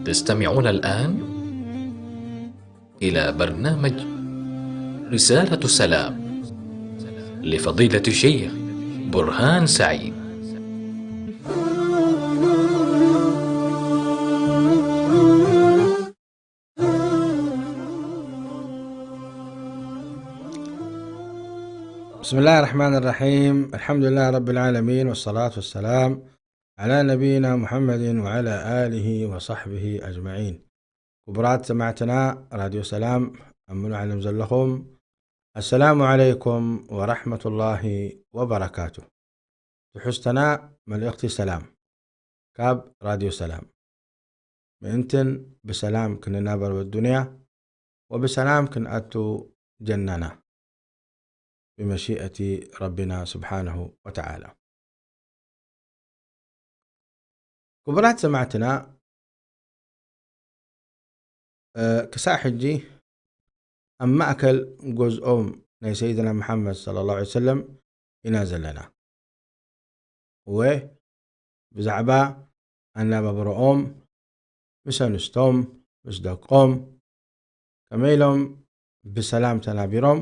تستمعون الآن إلى برنامج رسالة سلام لفضيلة الشيخ برهان سعيد. بسم الله الرحمن الرحيم. الحمد لله رب العالمين، والصلاة والسلام على نبينا محمد وعلى آله وصحبه أجمعين. ክቡራት ሰማዕትና ራድዮ ሰላም ኣብ ሙሉእ ዓለም ዘለኹም፣ ኣሰላሙ ዓለይኩም ወራሕመቱላሂ ወበረካቱ። ትሕዝቶና መልእኽቲ ሰላም ካብ ራድዮ ሰላም። ምእንትን ብሰላም ክንናበር ኣብ ዱንያ ወብሰላም ክንኣቱ ጀናና ብመሺአቲ ረቢና ስብሓነሁ ወተዓላ። ክቡራት ሰማዕትና፣ እ፣ ክሳዕ ሕጂ ኣብ ማእከል ገዝኦም ናይ ሰይድና መሓመድ ሰለላሁ ዐለይሂ ወሰለም ኢና ዘለና። እወ፣ ብዛዕባ ኣነባብረኦም፣ ምስ ኣንስቶም፣ ምስ ደቆም፣ ከመይ ኢሎም ብሰላም ተናቢሮም፣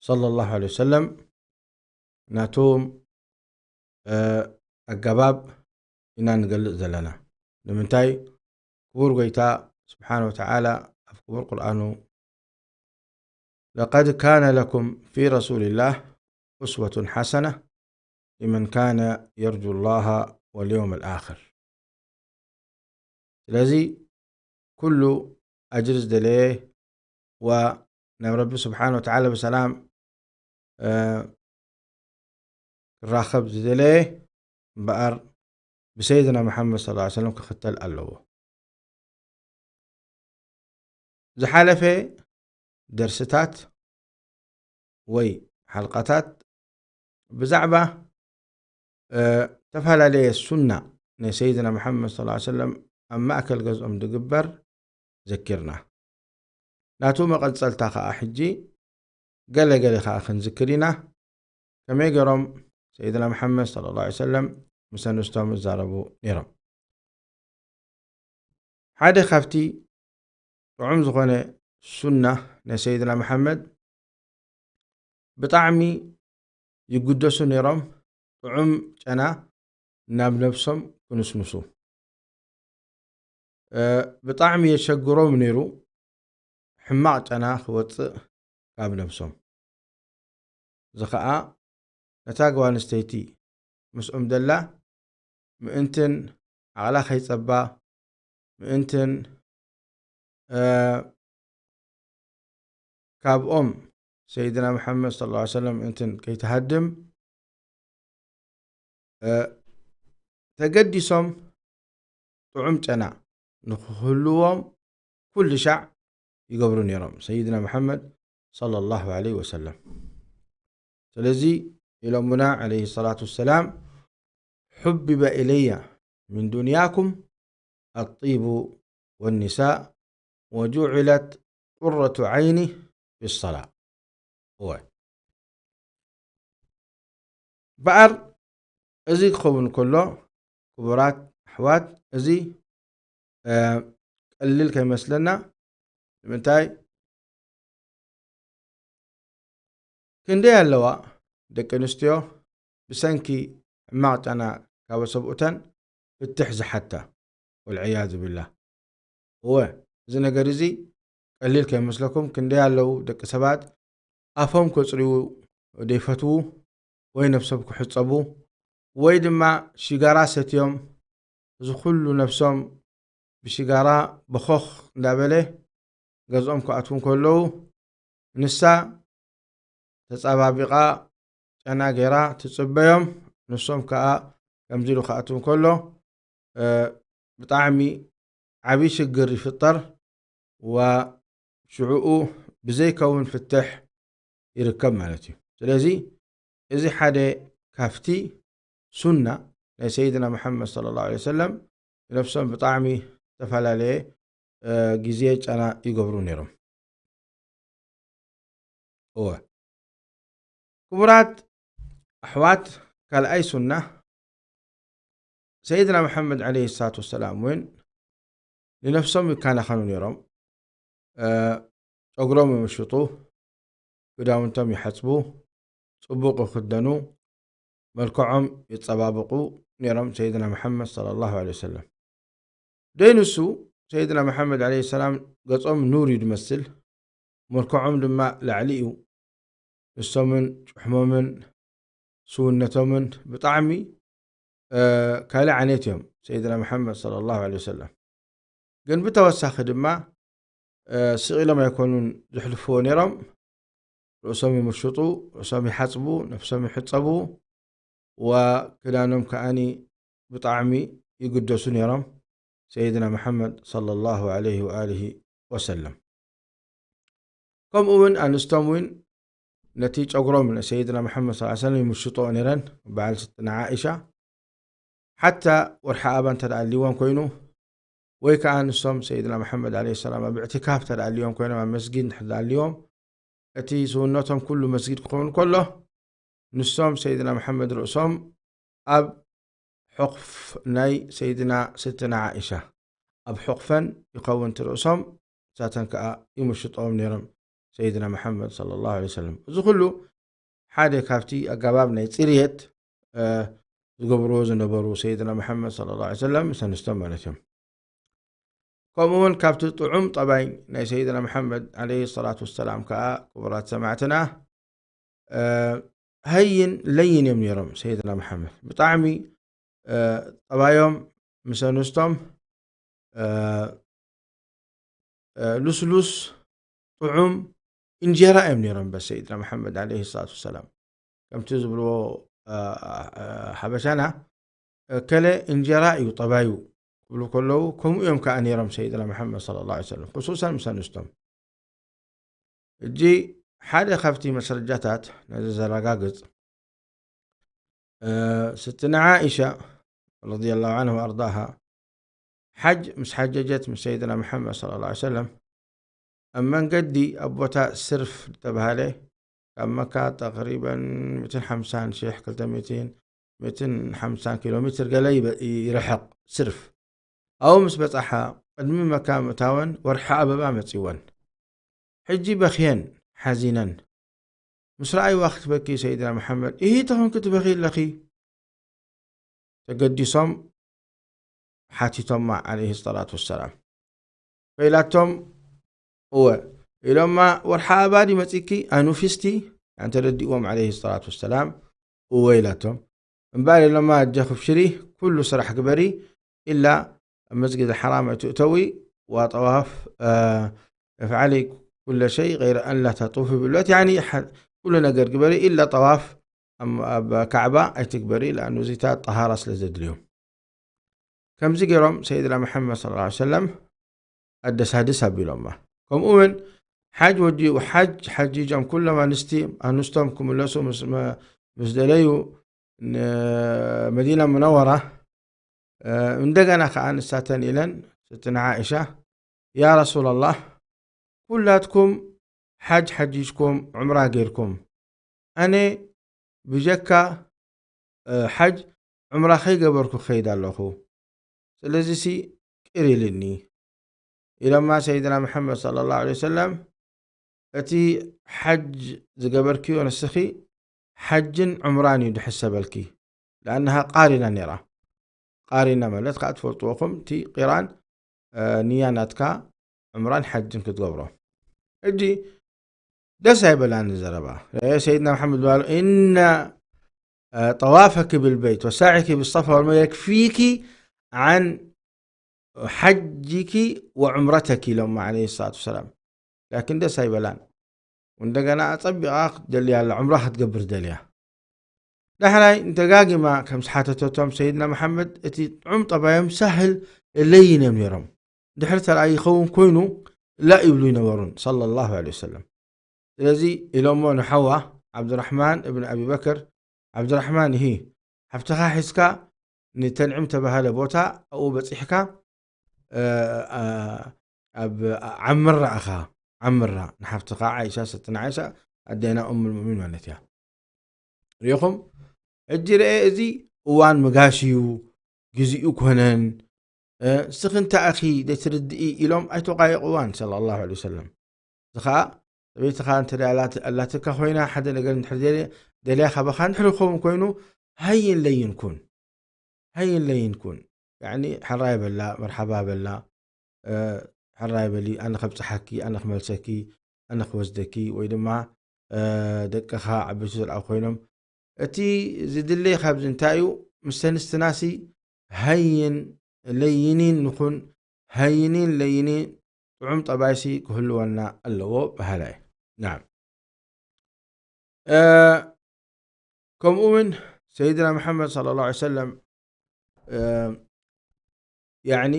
ሰለላሁ ዐለይሂ ወሰለም፣ ናቶም፣ እ፣ ኣገባብ ኢና ንገልጽ ዘለና። ንምንታይ? ክቡር ጎይታ ስብሓነ ወተዓላ ኣብ ክቡር ቁርኣኑ፣ "ለቀድ ካነ ለኩም ፊ ረሱሊላህ ኡስወቱን ሓሰነህ ሊመን ካነ የርጁ ላሃ ወልየውም ኣልኣኽር።" ስለዚ ኩሉ ኣጅሪ ዝደለየ ወናብ ረቢ ስብሓነ ወተዓላ ብሰላም፣ እ፣ ክራኸብ ዝደለየ እምበኣር ብሰይድና መሓመድ ሰለላሁ ዐለይሂ ወሰለም ክኽተል ኣለዎ። ዝሓለፈ ደርስታት ወይ ሓልቃታት ብዛዕባ፣ እ፣ ዝተፈላለየ ሱና ናይ ሰይድና መሓመድ ሰለላሁ ዐለይሂ ወሰለም ኣብ ማእከል ገዝኦም ዝግበር ዘኪርና። ናቱ መቐጸልታ ከኣ ሕጂ ገለ ገለ ከኣ ክንዝክር ኢና። ከመይ ገይሮም ሰይድና መሓመድ ሰለላሁ ዐለይሂ ወሰለም ምስ ኣንስቶም ይዛረቡ ነይሮም? ሓደ ካብቲ ጥዑም ዝኾነ ሱና ናይ ሰይድና መሓመድ፣ ብጣዕሚ ይግደሱ ነይሮም ጥዑም ጨና ናብ ነብሶም ክንስንሱ። እ፣ ብጣዕሚ የሸግሮም ነይሩ ሕማቕ ጨና ክወጽእ ካብ ነብሶም። እዚ ኸኣ ነታ ጓል ኣንስተይቲ ምስኦም ደላ ምእንትን ዓቕላ ከይጸባ፣ ምእንትን፣ እ፣ ካብኦም ሰይድና መሓመድ ሰለላሁ ዐለይሂ ወሰለም ምእንትን ከይትሃድም፣ እ፣ ተገዲሶም ጥዑም ጨና ንክህልዎም ኩሉ ሻዕ ይገብሩ ነይሮም ሰይድና መሓመድ ሰለላሁ ዐለይሂ ወሰለም። ስለዚ ኢሎምና ዐለይሂ ሰላቱ ወሰላም፣ "ሑቢበ ኢለየ ሚን ዱንያኩም ኣጢቡ ወኒሳእ ወጁዒለት ቁረቱ ዓይኒ ፊ ሰላ።" እወ። በኣር እዚ ክኸውን ከሎ፣ ክቡራት ኣሕዋት፣ እዚ፣ እ፣ ቀሊል ከይመስለና። ንምንታይ? ክንደይ ኣለዋ ደቂ ኣንስትዮ ብሰንኪ ሕማቕ ጨና ካብ ሰብኡተን ፍትሕ ዝሓታ፣ ወልዕያዙ ቢላህ። እወ፣ እዚ ነገር እዚ ቀሊል ከይመስለኩም። ክንደይ ኣለዉ ደቂ ሰባት ኣፎም ከጽርዩ ዘይፈትዉ፣ ወይ ነብሶም ክሕጸቡ፣ ወይ ድማ ሽጋራ ሰትዮም፣ እዚ ኩሉ ነብሶም ብሽጋራ በኾኽ እንዳበለ ገዝኦም ክኣትዉ እንከለዉ፣ ንሳ ተጻባቢቓ ጨና ገይራ ትጽበዮም። ንሶም ከኣ ከምዚ ኢሉ ክኣትዉ እንከሎ፣ እ፣ ብጣዕሚ ዓቢ ሽግር ይፍጠር፣ ወሽዑኡ ብዘይከውን ፍትሕ ይርከብ ማለት እዩ። ስለዚ እዚ ሓደ ካብቲ ሱና ናይ ሰይድና መሓመድ ሰለላሁ ዐለይሂ ወሰለም፣ ንነብሶም ብጣዕሚ ዝተፈላለየ፣ እ፣ ግዜ ጨና ይገብሩ ነይሮም። እወ። ክቡራት ኣሕዋት፣ ካልኣይ ሱና፣ ሰይድና መሓመድ ዐለይሂ ሰላቱ ወሰላም እውን ንነፍሶም ይከናኸኑ ነይሮም። እ፣ ጨጉሮም ይምሽጡ፣ ክዳውንቶም ይሓጽቡ፣ ጽቡቕ ይኽደኑ፣ መልክዖም ይጸባብቑ ነይሮም ሰይድና መሓመድ ሰለላሁ ዐለይሂ ወሰለም። ደይ ንሱ ሰይድና መሓመድ ዐለይሂ ሰላም ገጾም ኑር እዩ ዝመስል፣ መልክዖም ድማ ላዕሊ እዩ። ንሶምን ጭሕሞምን ስውነቶምን ብጣዕሚ፣ እ፣ ካልእ ዓይነት እዮም ሰይድና መሓመድ ሰለላሁ ዐለይሂ ወሰለም። ግን ብተወሳኺ ድማ፣ እ፣ ስቕ ኢሎም ኣይኮኑን ዘሕልፍዎ ነይሮም። ርእሶም ይምሽጡ፣ ርእሶም ይሓጽቡ፣ ነፍሶም ይሕጸቡ፣ ወክዳኖም ከኣኒ ብጣዕሚ ይግደሱ ነይሮም ሰይድና መሓመድ ሰለላሁ ዐለይሂ ወኣሊሂ ወሰለም። ከምኡ እውን ኣንስቶም እውን ነቲ ጨጉሮም ንሰይድና መሓመድ ሰለላሁ ዐለይሂ ወሰለም ይምሽጥኦ ነይረን። በዓል ስትና ዓኢሻ ሓታ ወርሒ ኣባ እንተ ደኣ ኣልይዎም ኮይኑ፣ ወይ ከኣ ንሶም ሰይድና መሓመድ ዐለይሂ ሰላም ኣብ እዕትካፍ እንተ ደኣ ኣልይዎም ኮይኖም፣ ኣብ መስጊድ እንተ ደኣ ኣልይዎም፣ እቲ ስውነቶም ኩሉ መስጊድ ክኸውን ከሎ፣ ንሶም ሰይድና መሓመድ ርእሶም ኣብ ሕቕፍ ናይ ሰይድና ስትና ዓኢሻ፣ ኣብ ሕቕፈን ይኸውን እቲ ርእሶም፣ ንሳተን ከኣ ይምሽጥኦም ነይሮም ሰይድና መሓመድ ሰለላሁ ዐለይሂ ወሰለም። እዚ ኩሉ ሓደ ካብቲ ኣገባብ ናይ ጽርየት፣ እ፣ ዝገብርዎ ዝነበሩ ሰይድና መሓመድ ሰለላሁ ዐለይሂ ወሰለም ምስ ኣንስቶም ማለት እዮም። ከምኡ እውን ካብቲ ጥዑም ጠባይ ናይ ሰይድና መሓመድ ዐለይሂ ሰላቱ ወሰላም ከኣ ክቡራት ሰማዕትና፣ እ፣ ሀይን ለይን እዮም ነይሮም ሰይድና መሓመድ። ብጣዕሚ፣ እ፣ ጠባዮም ምስ ኣንስቶም፣ እ፣ እ፣ ልስሉስ፣ ጥዑም እንጀራ እዮም ነይሮም። በስ ሰይድና መሓመድ ዐለይሂ ሰላቱ ወሰላም ከምቲ ዝብልዎ፣ እ፣ እ፣ ሓበሻና፣ እከለ እንጀራ እዩ ጠባዩ ክብሉ ከለዉ፣ ከምኡ እዮም ከኣ ነይሮም ሰይድና መሓመድ ሰለላሁ ዐለይሂ ወሰለም፣ ክሱሰን ምስ ኣንስቶም። እጂ ሓደ ካብቲ መስረጃታት ነዚ ዘረጋግጽ፣ እ፣ ስትና ዓኢሻ ረዲየላሁ ዐንሃ ወኣርዳሃ ሓጅ ምስ ሓጀጀት ምስ ሰይድና መሓመድ ሰለላሁ ዐለይሂ ወሰለም ኣብ መንገዲ ኣብ ቦታ ስርፍ ዝተባሃለ ካብ መካ ተቕሪበን ሚእትን ሓምሳን ሺሕ ክልተ ሚእትን፣ ሚእትን ሓምሳን ኪሎ ሜትር ገለ ይበ-፣ ይርሕቕ ስርፍ። ኣብኡ ምስ በጻሓ ቅድሚ መካ ምእታወን ወርሒ ኣበባ መጺወን። ሕጂ በኽየን ሓዚነን። ምስ ረኣይዋ ክትበኪ ሰይድና መሓመድ፣ "እሂ ተኾንኪ ትበኺ ኣለኺ?" ተገዲሶም ሓቲቶማ ዐለይሂ ሰላቱ ወሰላም። ፈኢላቶም፣ "እወ" ኢሎማ፣ "ወርሓ ኣባዲ መጺኪ ኣኑፊስቲ?" ኣንተ ረዲእዎም ዐለይሂ ሰላቱ ወሰላም፣ "እወ" ኢላቶም። "እምበኣር" ኢሎማ፣ "ኣጀኺ ብሽሪ፣ ኩሉ ስራሕ ግበሪ፣ ኢላ ኣብ መስጊድ ሓራም ኣይትእተዊ፣ ወጠዋፍ፣ እ፣ እፍዓሊ ኩለ ሸይ ገይረ ኣን ላ ተጡፊ" ብሎት፣ ያኒ፣ ሓ-፣ ኩሉ ነገር ግበሪ፣ ኢላ ጠዋፍ ኣብ፣ ኣብ ካዕባ ኣይትግበሪ፣ ለኣኑ እዚታት ጠሃራ ስለ ዘድልዮም። ከምዚ ገይሮም ሰይድና መሓመድ ሰለላሁ ዐለይሂ ወሰለም ኣደሳድስ ኣቢሎማ። ከምኡ እውን ሓጅ ወዲኡ፣ ሓጅ ሓጂጆም ኩሎም ኣንስቲ፣ ኣንስቶም ክምለሱ ምስ፣ መ-፣ ምስ ደለዩ ንመዲና ሙነወራ፣ እ፣ እንደገና ከኣ ንሳተን ኢለን ስትና ዓኢሻ፣ "ያ ረሱላላህ፣ ኩላትኩም ሓጅ ሓጂጅኩም፣ ዑምራ ጌርኩም፣ ኣነ ብጀካ፣ እ፣ ሓጅ ዑምራ ከይገበርኩ ክኸይድ ኣለኹ። ስለዚሲ ቅር ኢልኒ" ኢሎማ ሰይድና መሓመድ ሰለላሁ ዐለይሂ ወሰለም፣ "እቲ ሓጅ ዝገበርክዮ ንስኺ ሓጅን ዑምራን እዩ ድሕሰበልኪ፣ ለኣንሃ ቃሪና ነይራ።" ቃሪና ማለት ከኣ ትፈልጥዎ ኢኹም፣ እቲ ቂራን፣ እ፣ ንያ ናትካ ዑምራን ሓጅን ክትገብሮ። ሕጂ ደስ ኣይበላን ዘረባ። እ፣ ሰይድና መሓመድ ባሉ፣ "እነ፣ እ፣ ጠዋፈኪ ብልበይት ወሳዒኪ ብሰፋ ወልመርዋ የክፊኪ ዓን ሓጂኪ ወዑምረተኪ" ኢሎማ ዐለይሂ ሰላቱ ወሰላም። ላኪን ደስ ኣይበላን። እንደገና ኣጸቢቓ ክትደልያ ኣላ፣ ዑምራ ክትገብር ደልያ። ዳሕራይ ንደጋጊማ ከም ዝሓተተቶም ሰይድና መሓመድ፣ እቲ ጥዑም ጠባዮም ሳህል ለይን እዮም ነይሮም። ድሕሪ ተረኣ ይኸውን ኮይኑ ላ ይብሉ ይነበሩን፣ ሰለላሁ ዐለይሂ ወሰለም። ስለዚ ኢሎሞ ንሓዋ ዓብዱራሕማን እብን ኣቢበክር፣ "ዓብዱራሕማን፣ ይሂ ሓፍትኻ ሒዝካ ንተንዒም ተባሃለ ቦታ ኣብኡ በጺሕካ፣ እ፣ እ፣ ኣብ ዓምራ ኢኻ፣ ዓምራ ንሓፍትኻ ዓይሻ፣ ሰትና ዓይሻ ኣዴና ኡሙል ሙእሚን ማለት እያ። ርኢኹም? ሕጂ ርኤ፣ እዚ እዋን ምጋሽ እዩ፣ ግዚኡ ኮነን፣ እ፣ "ንስኺ እንታይ ኢኺ ዘይትርድኢ?" ኢሎም ኣይተቋየቕዋን፣ ሰለላሁ ዐለይሂ ወሰለም። እዚ ኸኣ ሰበይትኻ እንተ ደኣ ኣላት-፣ ኣላትካ ኮይና፣ ሓደ ነገር እንድሕር ደልየ-፣ ደልያ ካባኻ እንድሕር ክኸውን ኮይኑ፣ ሃይን ለይን ኩን። ሃይን ለይን ኩን። ያዕኒ፣ ሕራይ በላ፣ መርሓባ በላ፣ እ፣ ሕራይ በሊ፣ ኣነ ከብጽሓኪ፣ ኣነ ክመልሰኪ፣ ኣነ ክወስደኪ፣ ወይ ድማ፣ እ፣ ደቅኻ ዓበይቲ ስድራ ኮይኖም፣ እቲ ዝድለ ካብዚ እንታይ እዩ? ምስ ተንስትናሲ ሃይን ለይኒን ንኹን፣ ሃይኒን ለይኒን ጥዑም ጠባይሲ ክህልወና ኣለዎ በሃላይ። ናም። እ፣ ከምኡ እውን ሰይድና መሓመድ ሰለላሁ ዐለይሂ ወሰለም፣ እ፣ ያዕኒ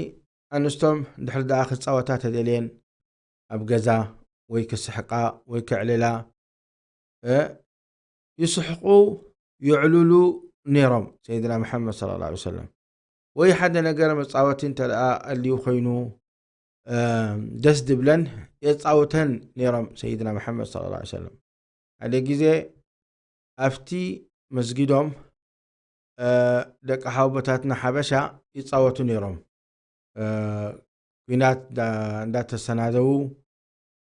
ኣንስቶም ድሕሪ ደኣ ክጻወታ ተደልየን ኣብ ገዛ ወይ ክስሕቃ ወይ ክዕልላ፣ እ፣ ይስሕቁ፣ የዕልሉ ነይሮም ሰይድና መሓመድ ሰለላሁ ዐለይሂ ወሰለም። ወይ ሓደ ነገር መጻወቲ እንተ ደኣ ኣልዩ ኮይኑ፣ እ፣ ደስ ድብለን የጻውተን ነይሮም ሰይድና መሓመድ ሰለላሁ ዐለይሂ ወሰለም። ሓደ ግዜ ኣብቲ መስጊዶም፣ እ፣ ደቂ ሓወቦታትና ሓበሻ ይጻወቱ ነይሮም። እ፣ ኲናት እንዳ-፣ እንዳተሰናደዉ፣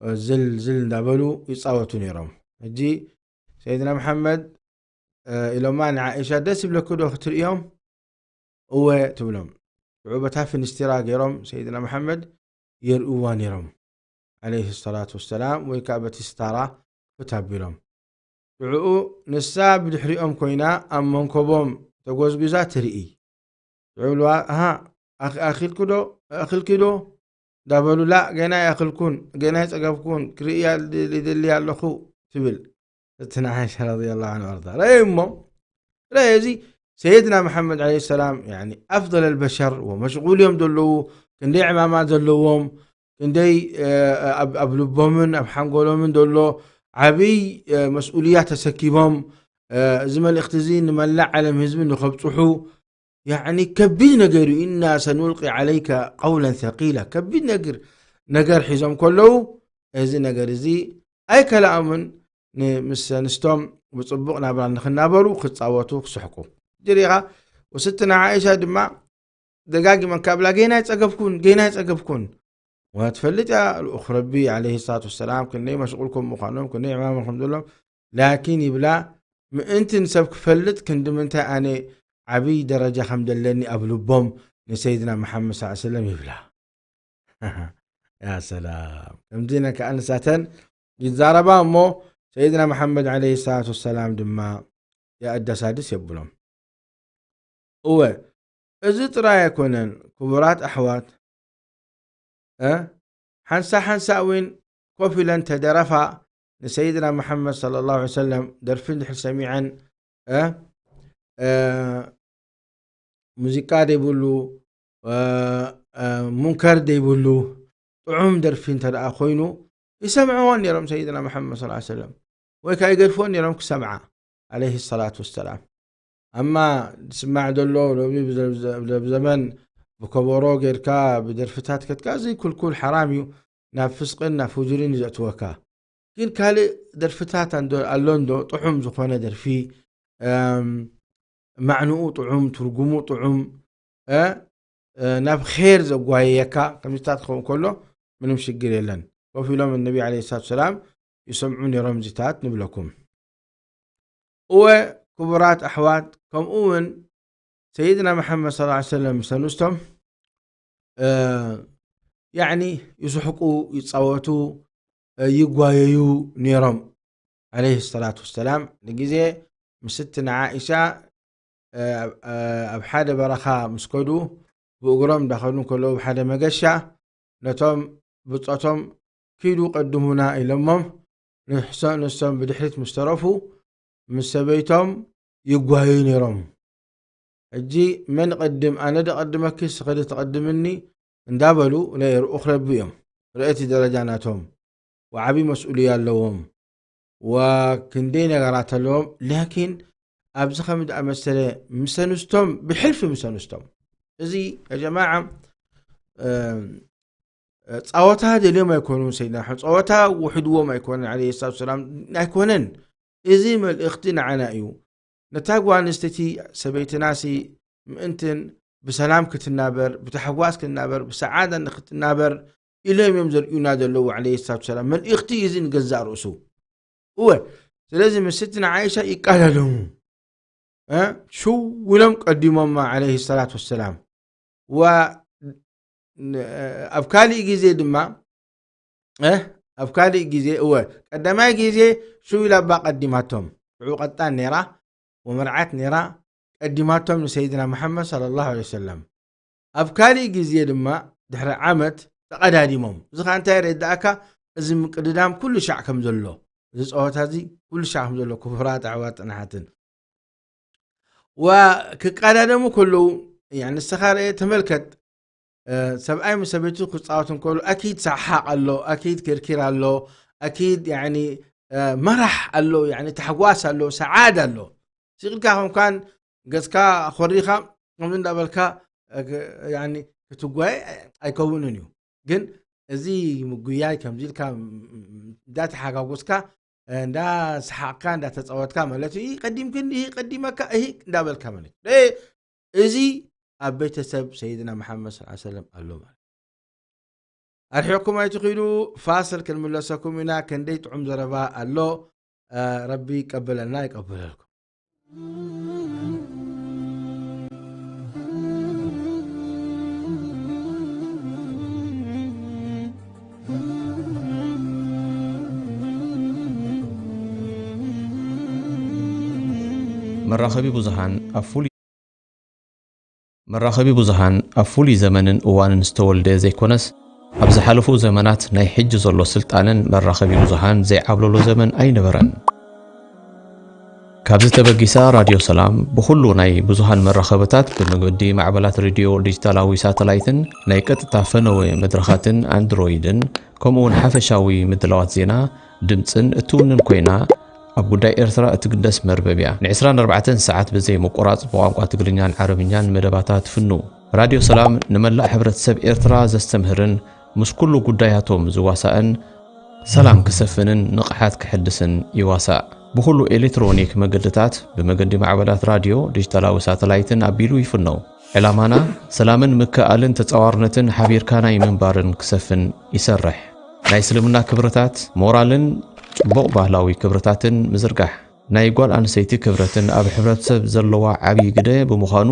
እ፣ ዝል ዝል እንዳበሉ ይጻወቱ ነይሮም። ሕጂ ሰይድና መሓመድ፣ እ፣ ኢሎማ ንዓኢሻ፣ "ደስ ይብለኪ ዶ ክትርእዮም?" "እወ" ትብሎም። ሽዑ በታ ፍንስትራ ገይሮም ሰይድና መሓመድ የርእዋ ነይሮም፣ ዓለይሂ ሰላቱ ወሰላም፣ ወይ ከኣ በቲ ስታራ ክፍት ኣቢሎም። ሽዑኡ ንሳ ብድሕሪኦም ኮይና ኣብ መንኮቦም ተጎዝጒዛ ትርኢ። ሽዑ ብልዋ፣ "ኣሃ፣ ኣኽ-፣ ኣኺልኪ ዶ? ኣኺልኪ ዶ?" እንዳበሉ፣ "ላእ፣ ገና ኣይኣኽልኩን፣ ገና ኣይጸገብኩን፣ ክርእያ ል-፣ ልደሊ ኣለኹ" ትብል። እቲ ንዓይሻ ረዲየላሁ ዐንሃ ወኣርዳ። ረኣዩ እሞ፣ ረኣዩ እዚ ሰይድና መሓመድ ዓለይሂ ሰላም፣ ያኒ፣ ኣፍደል ኣልበሸር ወመሽጉል እዮም ዘለዉ፣ ክንደይ ዕማማ ዘለዎም፣ ክንደይ፣ እ፣ ኣብ፣ ኣብ ልቦምን ኣብ ሓንጎሎምን ዘሎ ዓብይ፣ እ፣ መስኡልያ ተሰኪሞም፣ እ፣ እዚ መልእኽቲ እዚ ንመላእ ዓለም ህዝቢ ንኸብጽሑ፣ ያዕኒ፣ ከቢድ ነገር እዩ። "ኢና ሰኑልቂ ዓለይከ ቀውለን ሰቂላ"፣ ከቢድ ነገር፣ ነገር ሒዞም ከለዉ፣ እዚ ነገር እዚ ኣይከልኣምን፣ ን-፣ ምስ ኣንስቶም ብጽቡቕ ናብራ ንኽናበሩ፣ ክጻወቱ፣ ክስሕቁ። ጅሪኻ፣ ወስትና ዓኢሻ ድማ ደጋጊመን ካብላ፣ "ገና ኣይጸገብኩን፣ ገና ኣይጸገብኩን።" ወትፈልጥ እያ፣ ልኡኽ ረቢ ዓለይሂ ሰላቱ ወሰላም ክንደይ መሽቁል ከም ምዃኖም፣ ክንደይ ዕማም ከም ዘለዎም፣ ላኪን ይብላ፣ "ምእንቲ ንሰብ ክፈልጥ ክንዲ ምንታይ ኣነ ዓብይ ደረጃ ከም ዘለኒ ኣብ ልቦም ንሰይድና መሓመድ ሰለላሁ ዐለይሂ ወሰለም" ይብላ። ያ ሰላም። ከምዚ ኢለን ከኣ ንሳተን ይዛረባ እሞ፣ ሰይድና መሓመድ ዓለይሂ ሰላቱ ወሰላም ድማ የኣዳሳድስ የብሎም። እወ፣ እዚ ጥራይ ኣይኮነን፣ ክቡራት ኣሕዋት፣ እ፣ ሓንሳ ሓንሳ እውን ኮፍ ኢለን ተደረፋ፣ ንሰይድና መሓመድ ሰለላሁ ዐለይሂ ወሰለም ደርፊ እንድሕር ሰሚዐን፣ እ፣ እ፣ ሙዚቃ ዘይብሉ፣ እ፣ እ፣ ሙንከር ዘይብሉ ጥዑም ደርፊ እንተ ደኣ ኮይኑ፣ ይሰምዕዎን ነይሮም ሰይድና መሓመድ ሰለላሁ ዐለይሂ ወሰለም፣ ወይ ከኣ ይገድፍዎን ነይሮም ክሰምዓ፣ ዓለይሂ ሰላቱ ወሰላም። ኣማ ዝስማዕ ዘሎ ሎሚ ብዘ-፣ ብዘ-፣ ብዘመን ብከበሮ ጌርካ ብደርፍታት ከትካ፣ እዚ ኩልኩል ሓራም እዩ፣ ናብ ፍስቅን ናብ ፍጁርን እዩ ዘእትወካ። ግን ካልእ ደርፍታት ኣንዶ-፣ ኣሎ እንዶ ጥዑም ዝኾነ ደርፊ፣ እም፣ ማዕንኡ ጥዑም፣ ትርጉሙ ጥዑም፣ እ፣ እ፣ ናብ ኼር ዘጓየየካ ከምዚታት ክኸውን ከሎ ምንም ሽግር የለን። ኮፍ ኢሎም ነቢ ዓለይሂ ሰላቱ ሰላም ይሰምዑ ነይሮም እዚታት ንብለኩም። እወ፣ ክቡራት ኣሕዋት፣ ከምኡ እውን ሰይድና መሓመድ ሰለላሁ ዐለይሂ ወሰለም ምስ ኣንስቶም፣ እ፣ ያዕኒ ይስሕቁ፣ ይጻወቱ፣ እ፣ ይጓየዩ ነይሮም። ዓለይሂ ሰላቱ ወሰላም ንግዜ ምስትና ዓኢሻ፣ እ፣ ኣብ፣ እ፣ ኣብ ሓደ በረኻ ምስ ከዱ፣ ብእግሮም እንዳኸዱ እንከለዉ፣ ኣብ ሓደ መገሻ ነቶም ብጾቶም፣ "ኪዱ ቀድሙና" ኢሎሞም፣ ንሕሶ-፣ ንሶም ብድሕሪት ምስ ተረፉ፣ ምስ ሰበይቶም ይጓየዩ ነይሮም። ሕጂ መን ይቐድም? ኣነ ዶ ቀድመኪ፣ ንስኺ ዶ ትቐድምኒ? እንዳበሉ ናይ ርኡኽ ረቢ እዮም። ርእቲ ደረጃ ናቶም። ወዓቢ መስኡልያ ኣለዎም። ወክንደይ ነገራት ኣለዎም። ላኪን ኣብዚ ከም ዝኣመሰለ ምስ ኣንስቶም፣ ብሕልፊ ምስ ኣንስቶም። እዚ ያ ጀማዓ፣ እ፣ ጸወታ ደልዮም ኣይኮኑን ሰይድና መሓመድ። ጸወታ ውሕድዎም ኣይኮነን፣ ዓለይሂ ሰላቱ ወሰላም ኣይኮነን። እዚ መልእኽቲ ንዓና እዩ። ነታ ጓል ኣንስተይቲ ሰበይትናሲ ምእንትን ብሰላም ክትናበር፣ ብታሕጓስ ክትናበር፣ ብሰዓዳ ንክትናበር ኢሎም እዮም ዘርእዩና ዘለዉ፣ ዓለይሂ ሰላቱ ሰላም። መልእኽቲ እዩ እዚ ንገዛእ ርእሱ። እወ፣ ስለዚ ምስቲ ንዓይሻ ይቃዳደሙ። እ? ሽው ኢሎም ቀዲሞማ፣ ዓለይሂ ሰላቱ ወሰላም። ዋ-፣ ን-፣ ኣብ ካሊእ ግዜ ድማ፣ እ? ኣብ ካሊእ ግዜ፣ እወ፣ ቀዳማይ ግዜ ሽው ኢላ እባ ቀዲማቶም። ሽዑ ቀጣን ነይራ፣ ወመርዓት ነይራ፣ ቀዲማቶም ንሰይድና መሓመድ ሰለላሁ ዐለይሂ ወሰለም። ኣብ ካሊእ ግዜ ድማ ድሕሪ ዓመት ተቐዳዲሞም። እዚ ኸኣ እንታይ የረድኣካ? እዚ ምቅድዳም ኩሉ ሻዕ ከም ዘሎ፣ እዚ ጸወታ እዚ ኩሉ ሻዕ ከም ዘሎ፣ ክቡራት ኣሕዋት ጽንሓትን። ወክቀዳደሙ ከለዉ፣ ያኒ፣ ንስኻ ርአ ተመልከት፣ እ፣ ሰብኣይ ምስ ሰበይቱ ክጻወት እንከሎ፣ ኣኪድ ሰሓቕ ኣሎ፣ ኣኪድ ክርኪር ኣሎ፣ ኣኪድ፣ ያኒ፣ እ፣ መራሕ ኣሎ፣ ያኒ፣ ታሕጓስ ኣሎ፣ ሰዓድ ኣሎ። ስቕ ኢልካ ከምካን ገጽካ ኣኾሪኻ ከምዚ እንዳበልካ፣ እ፣ ክ-፣ ያኒ፣ ክትጓየ ኣይከውንን እዩ። ግን እዚ ምጉያይ ከምዚ ኢልካ፣ ም-፣ ም-፣ እንዳተሓጋጎስካ፣ እ፣ እንዳሰሓቕካ፣ እንዳተጻወትካ ማለት እዩ። "ይህ ቀዲምክኒ፣ ይህ ቀዲመካ፣ ይህ" እንዳበልካ ማለት እዩ። እ፣ እዚ ኣብ ቤተሰብ ሰይድና መሓመድ ሰለላሁ ዐለይሂ ወሰለም ኣሎ ማለት እዩ። ኣርሒቕኩም ኣይትኺዱ፣ ፋስል ክንምለሰኩም ኢና። ክንደይ ጥዑም ዘረባ ኣሎ። እ፣ ረቢ ይቀበለልና፣ ይቀበለልኩም። መራኸቢ ብዙሃን ኣብ ፍሉይ መራኸቢ ብዙሃን ኣብ ፍሉይ ዘመንን እዋንን ዝተወልደ ዘይኮነስ፣ ኣብ ዝሓለፉ ዘመናት ናይ ሕጂ ዘሎ ስልጣነን መራኸቢ ብዙሃን ዘይዓብለሎ ዘመን ኣይነበረን። ካብዚ ተበጊሳ ራድዮ ሰላም ብኹሉ ናይ ብዙሃን መራኸብታት ብመገዲ ማዕበላት ሬድዮ ዲጂታላዊ ሳተላይትን ናይ ቀጥታ ፈነወ መድረኻትን ኣንድሮይድን ከምኡውን ሓፈሻዊ ምድላዋት ዜና፣ ድምጽን እትውንን ኮይና፣ ኣብ ጉዳይ ኤርትራ እትግደስ መርበብ እያ። ን ዕስራን ኣርባዕተን ሰዓት ብዘይ ምቁራጽ ብቋንቋ ትግርኛን ዓረብኛን መደባታ ትፍኑ። ራድዮ ሰላም ንመላእ ሕብረተሰብ ኤርትራ ዘስተምህርን ምስ ኩሉ ጉዳያቶም ዝዋሳእን ሰላም ክሰፍንን ንቕሓት ክሕድስን ይዋሳእ። ብኹሉ ኤሌክትሮኒክ መገድታት ብመገዲ ማዕበላት ራድዮ፣ ዲጂታላዊ ሳተላይትን ኣቢሉ ይፍነው። ዕላማና ሰላምን ምክእኣልን ተጻዋርነትን ሓቢርካ ናይ ምንባርን ክሰፍን ይሰርሕ። ናይ እስልምና ክብርታት፣ ሞራልን ጽቡቕ ባህላዊ ክብርታትን ምዝርጋሕ። ናይ ጓል ኣንስተይቲ ክብረትን ኣብ ሕብረተሰብ ዘለዋ ዓብዪ ግደ ብምዃኑ፣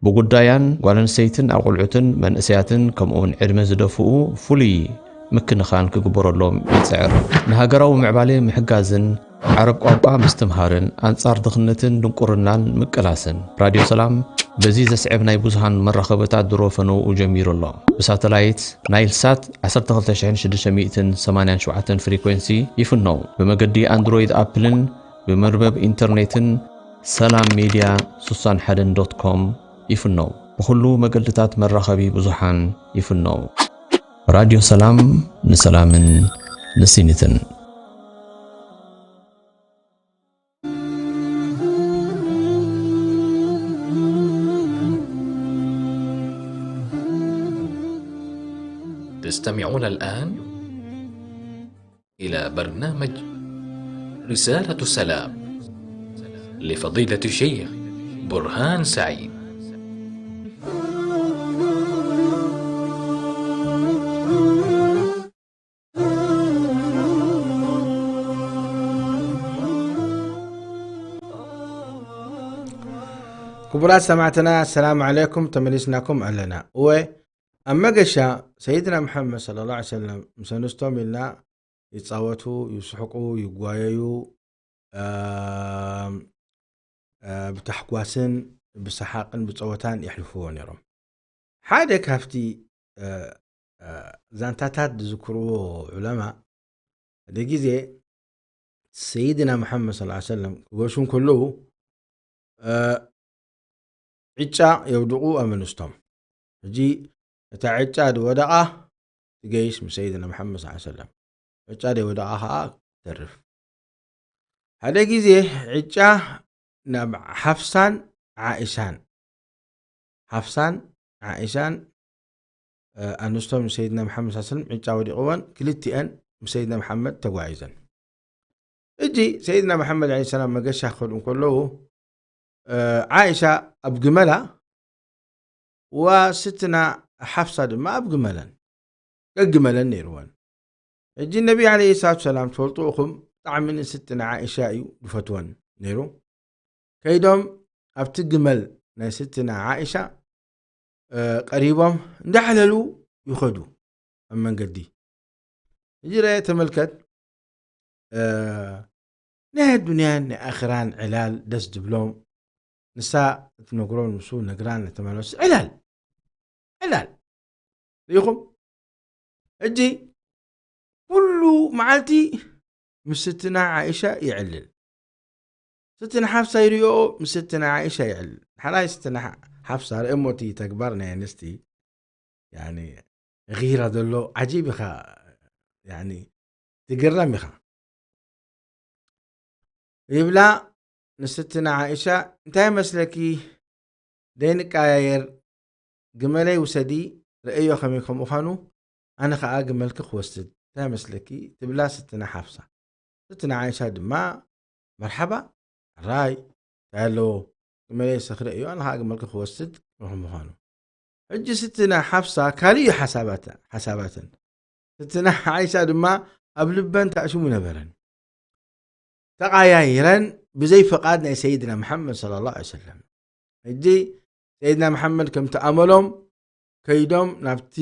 ብጉዳያን ጓል ኣንስተይትን ኣቑልዑትን መንእሰያትን ከምኡውን ዕድመ ዝደፍኡ ፍሉይ ምክንኻን ክግበረሎም ይጽዕር። ንሃገራዊ ምዕባሌ ምሕጋዝን ዓረብ ቋንቋ ምስትምሃርን ኣንጻር ድኽነትን ድንቁርናን ምቅላስን። ራድዮ ሰላም በዚ ዘስዕብ ናይ ብዙሃን መራኸብታት ድሮ ፈነውኡ ጀሚሩ ኣሎ። ብሳተላይት ናይል ሳት ዓሰርተ ክልተ ሽሕን ሽዱሽተ ሚእትን ሰማንያን ሸውዓተን ፍሪኮንሲ ይፍነው። ብመገዲ ኣንድሮይድ ኣፕልን ብመርበብ ኢንተርኔትን ሰላም ሜድያ ስሳን ሓደን ዶት ኮም ይፍነው። ብኹሉ መገድታት መራኸቢ ብዙሃን ይፍነው። ራድዮ ሰላም ንሰላምን ንሲኒትን። تستمعون الآن إلى برنامج رسالة سلام لفضيلة الشيخ برهان سعيد. ክቡራት ሰማዕትና፣ ኣሰላሙ ዓለይኩም፣ ተመሊስናኩም ኣለና። እወ፣ ኣብ መገሻ ሰይድና መሓመድ ሰለላሁ ዐለይሂ ወሰለም ምስ ኣንስቶም ኢልና ይጻወቱ፣ ይስሕቁ፣ ይጓየዩ፣ ኣም፣ እ፣ ብታሕጓስን ብሰሓቕን ብጸወታን የሕልፍዎ ነይሮም። ሓደ ካብቲ፣ እ፣ እ፣ ዛንታታት ዝዝክርዎ ዑለማ፣ ሓደ ግዜ ሰይድና መሓመድ ሰለላሁ ዐለይሂ ወሰለም ክገሹ እንከለዉ፣ እ፣ ዕጫ የውድቑ ኣብ ኣንስቶም። ሕጂ እታ ዕጫ ዝወደቓ ትገይሽ ምስ ሰይድና መሓመድ ሰለላሁ ዐለይሂ ወሰለም። ዕጫ ዘይወደቓ ኸኣ ትተርፍ። ሓደ ግዜ ዕጫ ናብ ሓፍሳን ዓኢሻን፣ ሓፍሳን ዓኢሻን፣ እ፣ ኣንስቶም ንሰይድና መሓመድ ሰለላሁ ዐለይሂ ወሰለም ዕጫ ወዲቕወን ክልቲኣን ምስ ሰይድና መሓመድ ተጓዒዘን። ሕጂ ሰይድና መሓመድ ዐለይሂ ሰላም መገሻ ክኸዱ እንከለዉ፣ እ፣ ዓኢሻ ኣብ ግመላ ወስትና ሓፍሳ ድማ ኣብ ግመለን፣ ገግመለን ነይርወን። ሕጂ ነቢ ዓለይሂ ሰላቱ ሰላም ትፈልጡ ኢኹም፣ ብጣዕሚ ንስትና ዓኢሻ እዩ ዝፈትወን ነይሩ። ከይዶም ኣብቲ ግመል ናይ ስትና ዓኢሻ፣ እ፣ ቀሪቦም እንዳዕለሉ ይኸዱ ኣብ መንገዲ። ሕጂ ረአ ተመልከት፣ እ፣ ናይ ኣዱንያን ናይ ኣኽራን ዕላል ደስ ዝብሎም፣ ንሳ እትነግሮም ንሱ ነግራን እተመለሱ ዕላል፣ ዕላል። ርኢኹም? ሕጂ ኩሉ መዓልቲ ምስ ስትና ዓኢሻ ይዕልል። ስትና ሓፍሳ ይሪኦ፣ ምስ ስትና ዓኢሻ ይዕልል። ሓራይ ስትና ሓ-፣ ሓፍሳ ርእሞ እቲ ተግባር ናይ ኣንስቲ፣ ያኒ፣ ጊራ ዘሎ ዓጂብ ኢኻ፣ ያኒ፣ ትግረም ኢኻ። ይብላ ንስትና ዓኢሻ፣ እንታይ መስለኪ? ደይንቀያየር፣ ግመለይ ውሰዲ፣ ረእዮ ከመይ ከም ምዃኑ፣ ኣነ ኸኣ ግመልኪ ክወስድ፣ እንታይ መስለኪ? ትብላ ስትና ሓፍሳ። ስትና ዓኢሻ ድማ፣ መርሓባ፣ ሕራይ፣ እንታይ ኣለዎ? ግመለይ ሰኽረ እዩ፣ ኣነ ኸኣ ግመልኪ ክወስድ፣ ከም ምዃኑ። ሕጂ ስትና ሓፍሳ ካልእ እዩ ሓሳባተ-፣ ሓሳባተን። ስትና ዓኢሻ ድማ ኣብ ልበን ተኣሽሙ ነበረን። ተቓያይረን ብዘይ ፍቓድ ናይ ሰይድና መሓመድ ሰለላሁ ዐለይሂ ወሰለም። ሕጂ ሰይድና መሓመድ ከምቲ ኣመሎም ከይዶም ናብቲ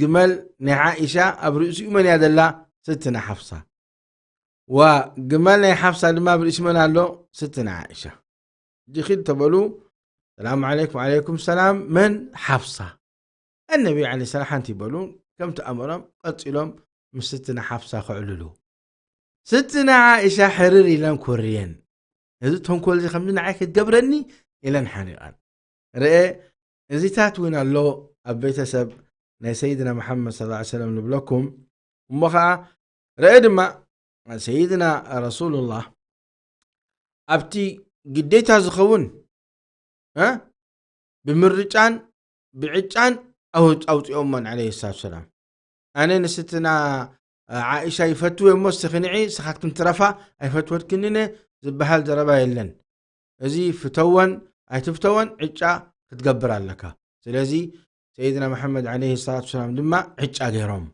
ግመል ናይ ዓኢሻ፣ ኣብ ርእሲኡ መን እያ ዘላ? ስትና ሓፍሳ። ወግመል ናይ ሓፍሳ ድማ ኣብ ርእሲ መን ኣሎ? ስትና ዓኢሻ። ሕጂ ኺድ ተበሉ፣ ሰላም ዓለይኩም። ዓለይኩም ሰላም። መን? ሓፍሳ። ኣነቢ ዓለይሂ ሰላም ሓንቲ ይበሉ፣ ከምቲ ኣመሮም ቀጺሎም ምስ ስትና ሓፍሳ ከዕልሉ። ስትና ዓኢሻ ሕርር ኢለን ኮርየን። እዚ ተንኮል እዚ ከምዚ ንዓይ ክትገብረኒ ኢለን ሓኒቐን። ርኤ፣ እዚታት እውን ኣሎ ኣብ ቤተሰብ ናይ ሰይድና መሓመድ ሰለላሁ ዐለይሂ ወሰለም ንብለኩም። እሞ ኸዓ ርኤ ድማ ሰይድና ረሱሉላህ ኣብቲ ግዴታ ዝኸውን፣ እ፣ ብምርጫን ብዕጫን ኣው-፣ ኣውፂኦሞን ዓለይሂ ሰላቱ ሰላም። ኣነ ንስትና ዓኢሻ ይፈትው እሞ እስኺ ንዒ፣ ስኻትክን ትረፋ፣ ኣይፈትወትክንን እየ ዝበሃል ዘረባ የለን። እዚ ፍተወን ኣይትፍተወን ዕጫ ክትገብር ኣለካ። ስለዚ ሰይድና መሓመድ ዓለይሂ ሰላቱ ሰላም ድማ ዕጫ ገይሮም።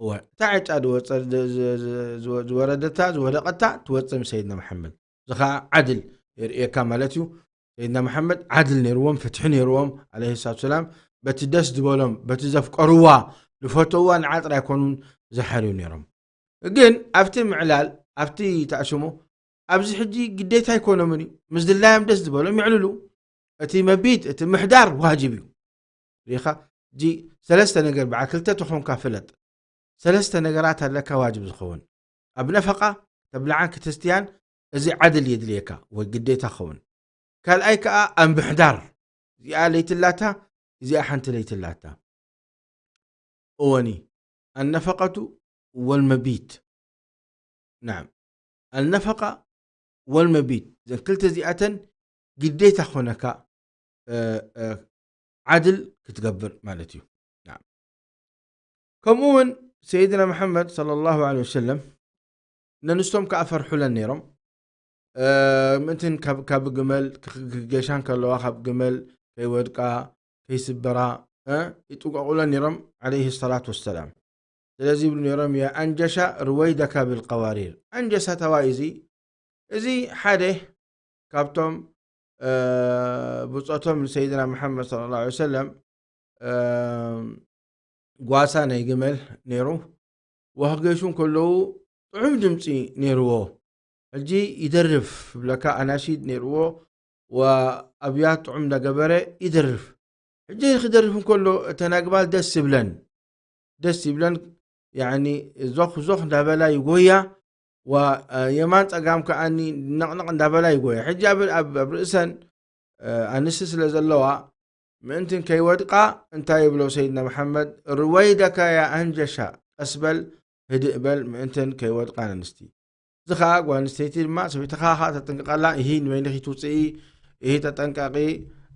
እወ፣ እታ ዕጫ ዝወፀ-፣ ዝ-፣ ዝ-፣ ዝ-፣ ዝወ-፣ ዝወረደታ፣ ዝወደቐታ ትወፅእ ምስ ሰይድና መሓመድ። እዚ ኸዓ ዓድል የርእየካ ማለት እዩ። ሰይድና መሓመድ ዓድል ነይርዎም፣ ፍትሒ ነይርዎም፣ ዓለይሂ ሰላቱ ሰላም። በቲ ደስ ዝበሎም፣ በቲ ዘፍቀርዋ፣ ዝፈተውዋ ንዓ ጥራይ ኣይኮኑን ዝሓርዩ ነይሮም። ግን ኣብቲ ምዕላል፣ ኣብቲ ተኣሽሙ፣ ኣብዚ ሕጂ ግዴታ ኣይኮኖምን እዩ። ምስ ድላዮም ደስ ዝበሎም ይዕልሉ። እቲ መቢት፣ እቲ ምሕዳር ዋጅብ እዩ። ሪኻ፣ ሕጂ ሰለስተ ነገር፣ በዓል ክልተ ተኾንካ ፍለጥ። ሰለስተ ነገራት ኣለካ ዋጅብ ዝኸውን። ኣብ ነፈቃ፣ ተብልዓን ክትስትያን፣ እዚ ዓድል የድልየካ ወይ ግዴታ ክኸውን። ካልኣይ ከኣ ኣብ ምሕዳር፣ እዚኣ ለይትላታ፣ እዚኣ ሓንቲ ለይትላታ። እወኒ፣ ኣነፈቀቱ ወልመቢት። ናም፣ ኣነፈቃ ወልመቢት፣ እዘን ክልተ እዚኣተን ግዴታ ክኾነካ፣ እ፣ እ፣ ዓድል ክትገብር ማለት እዩ። ናም። ከምኡ እውን ሰይድና መሓመድ ሰለላሁ ዐለይሂ ወሰለም ነንስቶም ከኣ ፈርሑለን ነይሮም። እ፣ ምእንትን ካብ፣ ካብ ግመል ክክ-፣ ክገሻ እንከለዋ ካብ ግመል ከይወድቃ፣ ከይስበራ፣ እ፣ ይጥንቀቑለን ነይሮም፣ ዓለይሂ ሰላቱ ወሰላም። ስለዚ ይብሉ ነይሮም፣ "ያ ኣንጀሻ ርወይደካ ብልቀዋሪር." ኣንጀሻ ተባይ እዚ፣ እዚ ሓደ ካብቶም፣ እ፣ ብጾቶም ንሰይድና መሓመድ ሰለላሁ ዐለይሂ ወሰለም፣ እ፣ ጓሳ ናይ ግመል ነይሩ። ወክገሹ እንከለዉ ጥዑም ድምፂ ነይርዎ። ሕጂ ይደርፍ ብለካ፣ ኣናሺድ ነይርዎ። ወኣብያት ጥዑም እንዳገበረ ይደርፍ። ሕጂ ክደርፍ እንከሎ እተን ኣግማል ደስ ይብለን፣ ደስ ይብለን። ያኒ ዞኽ ዞኽ እንዳበላ ይጎያ፣ ወየማን ጸጋም ከኣኒ ነቕነቕ እንዳበላ ይጎያ። ሕጂ ኣብ፣ ኣብ፣ ኣብ ርእሰን፣ እ፣ ኣንስቲ ስለ ዘለዋ፣ ምእንትን ከይወድቃ እንታይ ይብሎ ሰይድና መሓመድ? "ርወይደካ ያ ኣንጀሻ፣ ቀስ በል፣ ህድእ በል፣ ምእንትን ከይወድቃ ኣንስቲ." እዚ ኸኣ ጓል ኣንስተይቲ ድማ ሰበይትኻ ኸኣ ተጠንቅቐላ፣ "ኢሂ ንበይንኺ ትውፅኢ፣ ኢሂ ተጠንቀቒ፣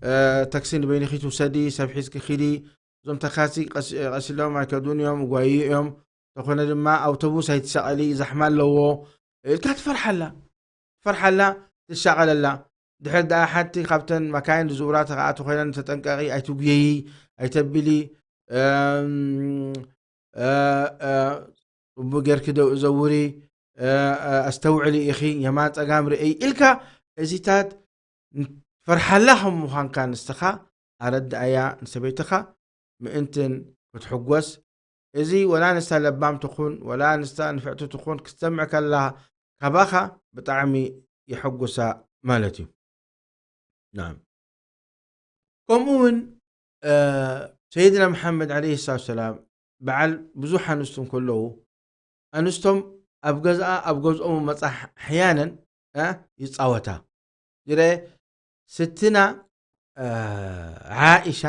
እ፣ ታክሲ ንበይንኺ ትውሰዲ፣ ሰብ ሒዝኪ ኺዲ፣ እዞም ተካሲ ቀስ-፣ ቀስ ኢሎም ኣይከዱን እዮም፣ ይጓይዩ እዮም፣ ተኾነ ድማ ኣውቶቡስ ኣይትሻቐሊ፣ ዛሕማ ኣለዎ" ኢልካ ትፈርሓላ፣ ትፈርሓላ፣ ትሻቐለላ። ድሕር ደኣ ሓንቲ ካብተን መካይን ዝዝውራ ተኸኣቲ ኮይነን ተጠንቀቒ፣ ኣይትጉየዪ፣ ኣይተብሊ፣ እም፣ እ፣ እ፣ ጽቡቅ ጌርኪ ደው ዘውሪ፣ እ፣ እ፣ ኣስተውዕሊ ኢኺ፣ የማን ጸጋም ርእይ ኢልካ እዚታት ፈርሓላ ከም ምዃንካ ንስኻ ኣረድኣያ ንሰበይትኻ፣ ምእንትን ክትሕጎስ። እዚ ወላ ንሳ ለባም ትኹን፣ ወላ ንሳ ንፍዕቲ ትኹን፣ ክትሰምዕ ከላ ካባኻ ብጣዕሚ የሐጉሳ ማለት እዩ። ናም። ከምኡ እውን፣ እ፣ ሰይድና መሓመድ ዓለይሂ ሰላቱ ወሰላም በዓል ብዙሕ ኣንስቱ እንከለዉ፣ ኣንስቶም ኣብ ገዝኣ፣ ኣብ ገዝኦም መጻ ኣሕያነን፣ እ፣ ይጻወታ። ድረ ስትና፣ እ፣ ዓኢሻ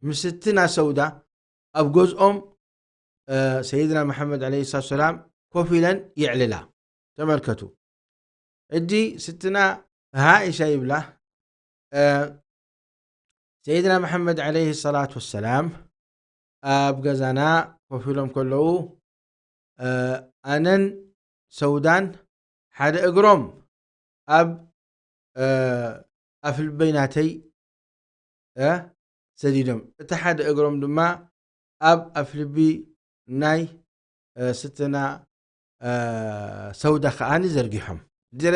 ምስ ስትና ሰውዳ ኣብ ገዝኦም፣ እ፣ ሰይድና መሓመድ ዓለይሂ ሰላቱ ወሰላም ኮፍ ኢለን የዕልላ። ተመልከቱ። ሕጂ ስትና ዓኢሻ ይብላ፣ እ፣ ሰይድና መሓመድ ዓለይሂ ሰላቱ ወሰላም ኣብ ገዛና ኮፍ ኢሎም ከለዉ፣ እ፣ ኣነን ሰውዳን ሓደ እግሮም ኣብ፣ እ፣ ኣፍልበይ ናተይ፣ እ፣ ሰዲዶም፣ እቲ ሓደ እግሮም ድማ ኣብ ኣፍልቢ ናይ፣ እ፣ ስትና፣ እ፣ ሰውዳ ከኣኒ ዘርጊሖም። ድረ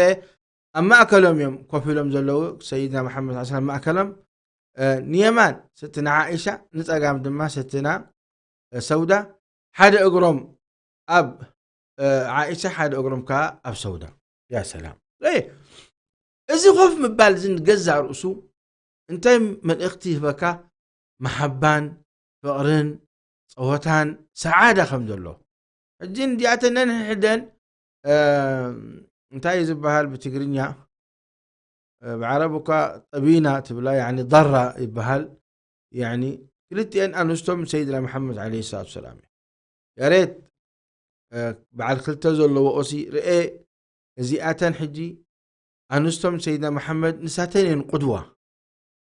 ኣብ ማእከሎም እዮም ኮፍ ኢሎም ዘለዉ፣ ሰይድና መሓመድ ሰለላሁ ዐለይሂ ወሰለም ማእከሎም፣ እ፣ ንየማን ስትና ዓኢሻ፣ ንጸጋም ድማ ስትና፣ እ፣ ሰውዳ፣ ሓደ እግሮም ኣብ፣ እ፣ ዓኢሻ፣ ሓደ እግሮም ከኣ ኣብ ሰውዳ። ያ ሰላም። እ፣ እዚ ኮፍ ምባል እዚ ንገዛእ ርእሱ እንታይ መልእኽቲ ይህበካ? መሓባን ፍቕርን ጸወታን ሰዓዳ ከም ዘሎ። ሕጂ እንዲኣተን ነንሕድሕደን፣ እ፣ እንታይ እዩ ዝበሃል ብትግርኛ? እ፣ ብዓረብ እኳ ጠቢና ትብላ፣ ያዕኒ ضرة ይበሃል። ያዕኒ ክልቲኤን ኣንስቶም ሰይድና መሓመድ ዓለይሂ ሰላቱ ወሰላም እየን። ያሬት፣ እ፣ በዓል ክልተ ዘለዎ ኦሲ ርኤ፣ እዚኣተን ሕጂ ኣንስቶም ሰይድና መሓመድ ንሳተን እየን ቁድዋ።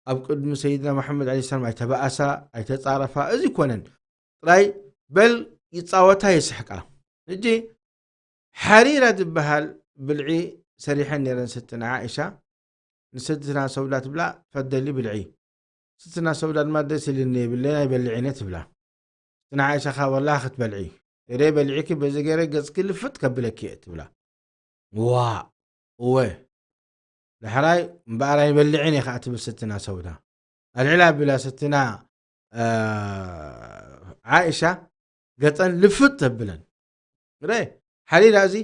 ኣብ ቅድሚ ሰይድና መሓመድ ዓለይሂ ሰላም ኣይተባእሳ፣ ኣይተጻረፋ፣ እዚ ኮነን። ጥራይ በል ይጻወታ፣ ይስሕቃ። ሕጂ ሓሪራ ዝበሃል ብልዒ ሰሪሐን ነይረን ስትና ዓኢሻ። ንስትና ሰውዳ ትብላ፣ "ፈደሊ ብልዒ።" ስትና ሰውዳ ድማ፣ "ደስ ኢልኒ የብለይን፣ ኣይበልዕን እየ" ትብላ። ስትና ዓኢሻ ከኣ፣ "ወላሂ ክትበልዒ፣ እደ በሊዕኪ በዚ ገይረ ገጽኪ ልፍጥ ከብለኪ እየ" ትብላ። "ዋ፣ እወ፣ ዳሕራይ እምበኣር ኣይበልዕን እየ" ከኣ ትብል ስትና ሰውዳ። ኣልዕል ኣቢላ ስትና፣ እ፣ ዓኢሻ ገጸን ልፍጥ ተብለን። ርእ፣ ሓሪራ እዚ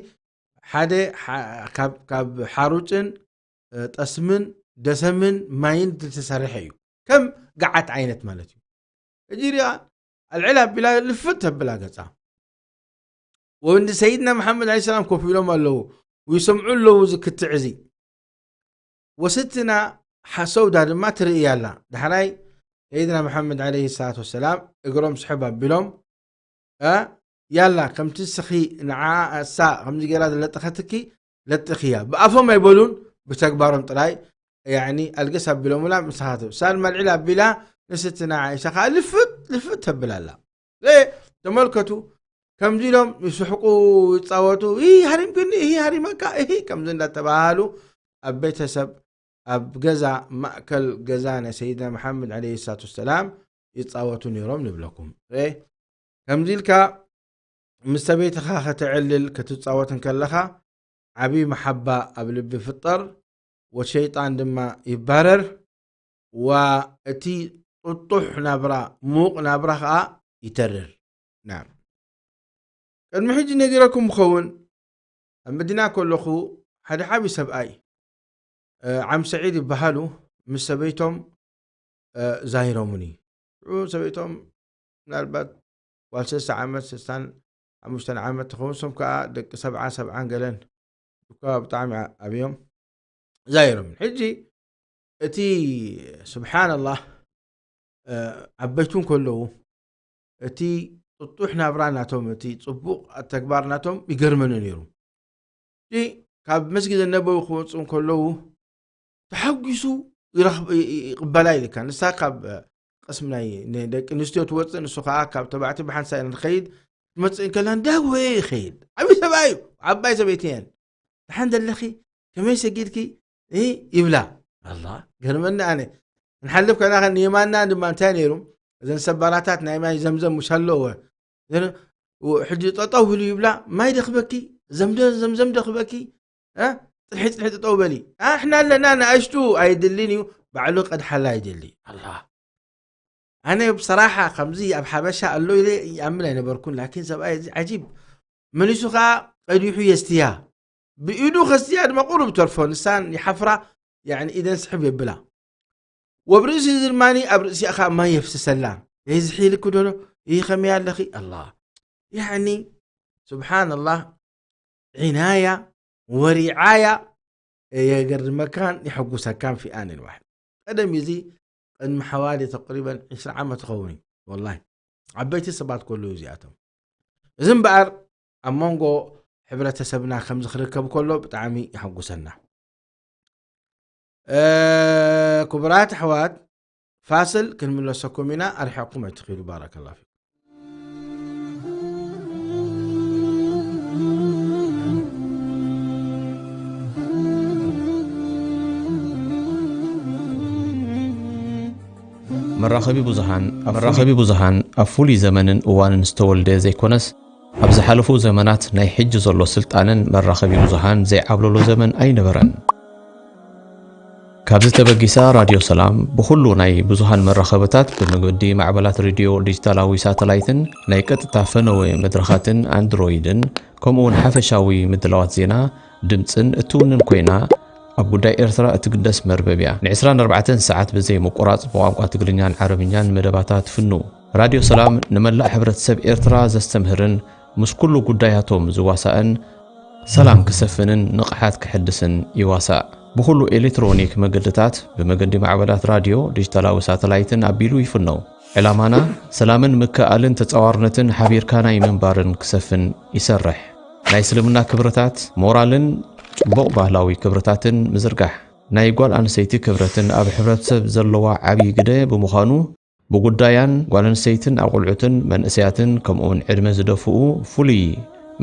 ሓደ ሓ-፣ ካብ፣ ካብ ሓሩጭን፣ እ፣ ጠስምን ደሰምን ማይን ዝተሰርሐ እዩ። ከም ገዓት ዓይነት ማለት እዩ። ሕጂ ሪኣ ኣልዕል ኣቢላ ልፍጥ ተብላ ገጻ። ወንዲ ሰይድና መሓመድ ዓለይሂ ሰላም ኮፍ ኢሎም ኣለዉ፣ ይሰምዑ ኣለዉ እዚ ክትዕ እዚ። ወስትና ሓ-፣ ሰውዳ ድማ ትርእያ ኣላ። ዳሕራይ ሰይድና መሓመድ ዓለይሂ ሰላቱ ወሰላም እግሮም ስሕብ ኣቢሎም፣ እ፣ ያላ፣ ከምቲ እስኺ ንዓ እሳ ከምዚ ገይራ ዘለጠኸትኪ ለጥኽያ። ብኣፎም ኣይበሉን፣ ብተግባሮም ጥራይ፣ ያዕኒ፣ ኣልገስ ኣቢሎምላ፣ ምሳኻት። እሳ ድማ ኣልዕል ኣቢላ ንስትና ዓኢሻ ኸኣ ልፍጥ፣ ልፍጥ ተብል ኣላ። እ፣ ተመልከቱ፣ ከምዚ ኢሎም ይስሕቁ፣ ይጻወቱ፣ "ይህ ሃሪምክኒ፣ ይህ ሃሪመካ፣ ይህ" ከምዚ እንዳተባሃሉ ኣብ ቤተሰብ፣ ኣብ ገዛ፣ ማእከል ገዛ ናይ ሰይድና መሓመድ ዓለይሂ ሰላቱ ወሰላም ይጻወቱ ነይሮም ንብለኩም። እ፣ ከምዚ ኢልካ ምስ ሰበይትኻ ከተዕልል፣ ክትጻወት እንከለኻ፣ ዓቢ መሓባ ኣብ ልቢ ይፍጠር፣ ወሸይጣን ድማ ይባረር፣ ወእቲ ጥጡሕ ናብራ፣ ምዉቕ ናብራ ኸኣ ይተርር። ናም። ቅድሚ ሕጂ ነጊረኩም እኸውን፣ ኣብ መዲና ከለኹ ሓደ ዓቢ ሰብኣይ፣ እ፣ ዓም ሰዒድ ይበሃሉ፣ ምስ ሰበይቶም፣ እ፣ ዛይሮሙኒ። ሽዑ ሰበይቶም ምናልባት ጓል ስልሳ ዓመት፣ ስልሳን ሓሙሽተን ዓመት ትኸውን፣ እሶም ከኣ ደቂ ሰብዓ፣ ሰብዓን ገለን፣ እኳ ብጣዕሚ ዓ-፣ ዓብዮም ዛይሮሙኒ። ሕጂ እቲ ስብሓንላህ፣ እ፣ ዓበይቱ እንከለዉ፣ እቲ ጥጡሕ ናብራ ናቶም፣ እቲ ጽቡቕ ተግባር ናቶም ይገርመኒ ነይሩ። እቲ ካብ መስጊድ ነበዊ ክወጹ እንከለዉ፣ ተሓጒሱ ይረኽብ-፣ ይ-፣ ይ-፣ ይቕበላ ኢልካ። ንሳ ካብ፣ እ፣ ቅስም ናይ ንደቂ ኣንስትዮ ትወጽእ፣ ንሱ ከኣ ካብ ተባዕትዮ ብሓንሳእ ኢና ንኸይድ። ትመጽእ እንከላ እንዳጎየ ይኸይድ። ዓብዪ ሰብኣይ እዩ፣ ዓባይ ሰበይቲ እየን። "ደሓን ዘለኺ? ከመይ ሰጊድኪ?" እ፣ ይብላ። ኣላ ገርመኒ ኣነ። ንሓልፍ ከና ኸ ንየማንና ድማ እንታይ ነይሩ? እዘን ሰባራታት ናይ ማይ ዘምዘም ምሽ ኣለዎ። ዘን-፣ ው-፣ ሕጂ ጠጠው ኢሉ ይብላ፣ "ማይ ደኽበኪ፣ ዘምደ-፣ ዘምዘም ደኽበኪ፣ እ? ጽንሒ፣ ጽንሒ ጠጠው በሊ። ኣሕና ኣለና፣ ንኣሽቱ ኣይድልን እዩ፣ ባዕሉ ቀድሓላ ይደሊ." ኣላ። ኣነ ብሰራሓ ከምዚ ኣብ ሓበሻ ኣሎ ኢለ ይኣምን ኣይነበርኩን፣ ላኪን ሰብኣይ እዚ ዓጂብ። መሊሱ ኸኣ ቀዲሑ የስትያ። ብኢዱ ከስትያ ድማ ቁሩብ ተርፎ፣ ንሳን ይሓፍራ፣ ያዕኒ ኢደን ስሕብ የብላ። ወብርእሲ እዚ ድማኒ ኣብ ርእሲኣ ኸኣ ማይ የፍስሰላ። "ይዝሒ ኢልኪ ዶ? ይኸመይ ኣለኺ?" ኣላ። ያዕኒ ስብሓንላህ፣ ዒናያ ወሪዓያ የገርመካን የሐጉሰካን ፊ ኣን ዋሕድ። ቀደም እዚ ቅድሚ ሓዋሊ ተቅሪበን ዒስራ ዓመት ይኸውን እዩ። ወላሂ ዓበይቲ ሰባት ከለዉ እዚኣቶም። እዚ እምበኣር ኣብ መንጎ ሕብረተሰብና ከምዚ ክርከብ ከሎ ብጣዕሚ የሐጉሰና። እ፣ ክቡራት ኣሕዋት፣ ፋስል ክንምለሰኩም ኢና፣ ኣርሒቕኩም ኣይትኺዱ። ባረከላ ፊኩም። መራኸቢ ብዙሃን ኣብ መራኸቢ ብዙሃን ኣብ ፍሉይ ዘመንን እዋንን ዝተወልደ ዘይኮነስ፣ ኣብ ዝሓለፉ ዘመናት ናይ ሕጂ ዘሎ ስልጣነን መራኸቢ ብዙሃን ዘይዓብለሎ ዘመን ኣይነበረን። ካብዚ ተበጊሳ ራድዮ ሰላም ብኹሉ ናይ ብዙሃን መራኸብታት ብመገዲ ማዕበላት ሬድዮ ዲጂታላዊ ሳተላይትን ናይ ቀጥታ ፈነወ መድረኻትን ኣንድሮይድን ከምኡ እውን ሓፈሻዊ ምድላዋት ዜና ድምፅን እትውንን ኮይና ኣብ ጉዳይ ኤርትራ እትግደስ መርበብ እያ። ን ዒስራን ኣርባዕተን ሰዓት ብዘይ ምቁራፅ ብቋንቋ ትግርኛን ዓረብኛን መደባታ ትፍኑ። ራድዮ ሰላም ንመላእ ሕብረተሰብ ኤርትራ ዘስተምህርን ምስ ኩሉ ጉዳያቶም ዝዋሳእን ሰላም ክሰፍንን ንቕሓት ክሕድስን ይዋሳእ። ብኹሉ ኤሌክትሮኒክ መገድታት ብመገዲ ማዕበላት ራድዮ፣ ዲጂታላዊ ሳተላይትን ኣቢሉ ይፍነው። ዕላማና ሰላምን ምክእኣልን ተጻዋርነትን ሓቢርካ ናይ ምንባርን ክሰፍን ይሰርሕ። ናይ እስልምና ክብርታት፣ ሞራልን ጽቡቕ ባህላዊ ክብርታትን ምዝርጋሕ። ናይ ጓል ኣንስተይቲ ክብረትን ኣብ ሕብረተሰብ ዘለዋ ዓብዪ ግደ ብምዃኑ፣ ብጉዳያን ጓል ኣንስተይትን ኣቑልዑትን መንእሰያትን ከምኡውን ዕድመ ዝደፍኡ ፍሉይ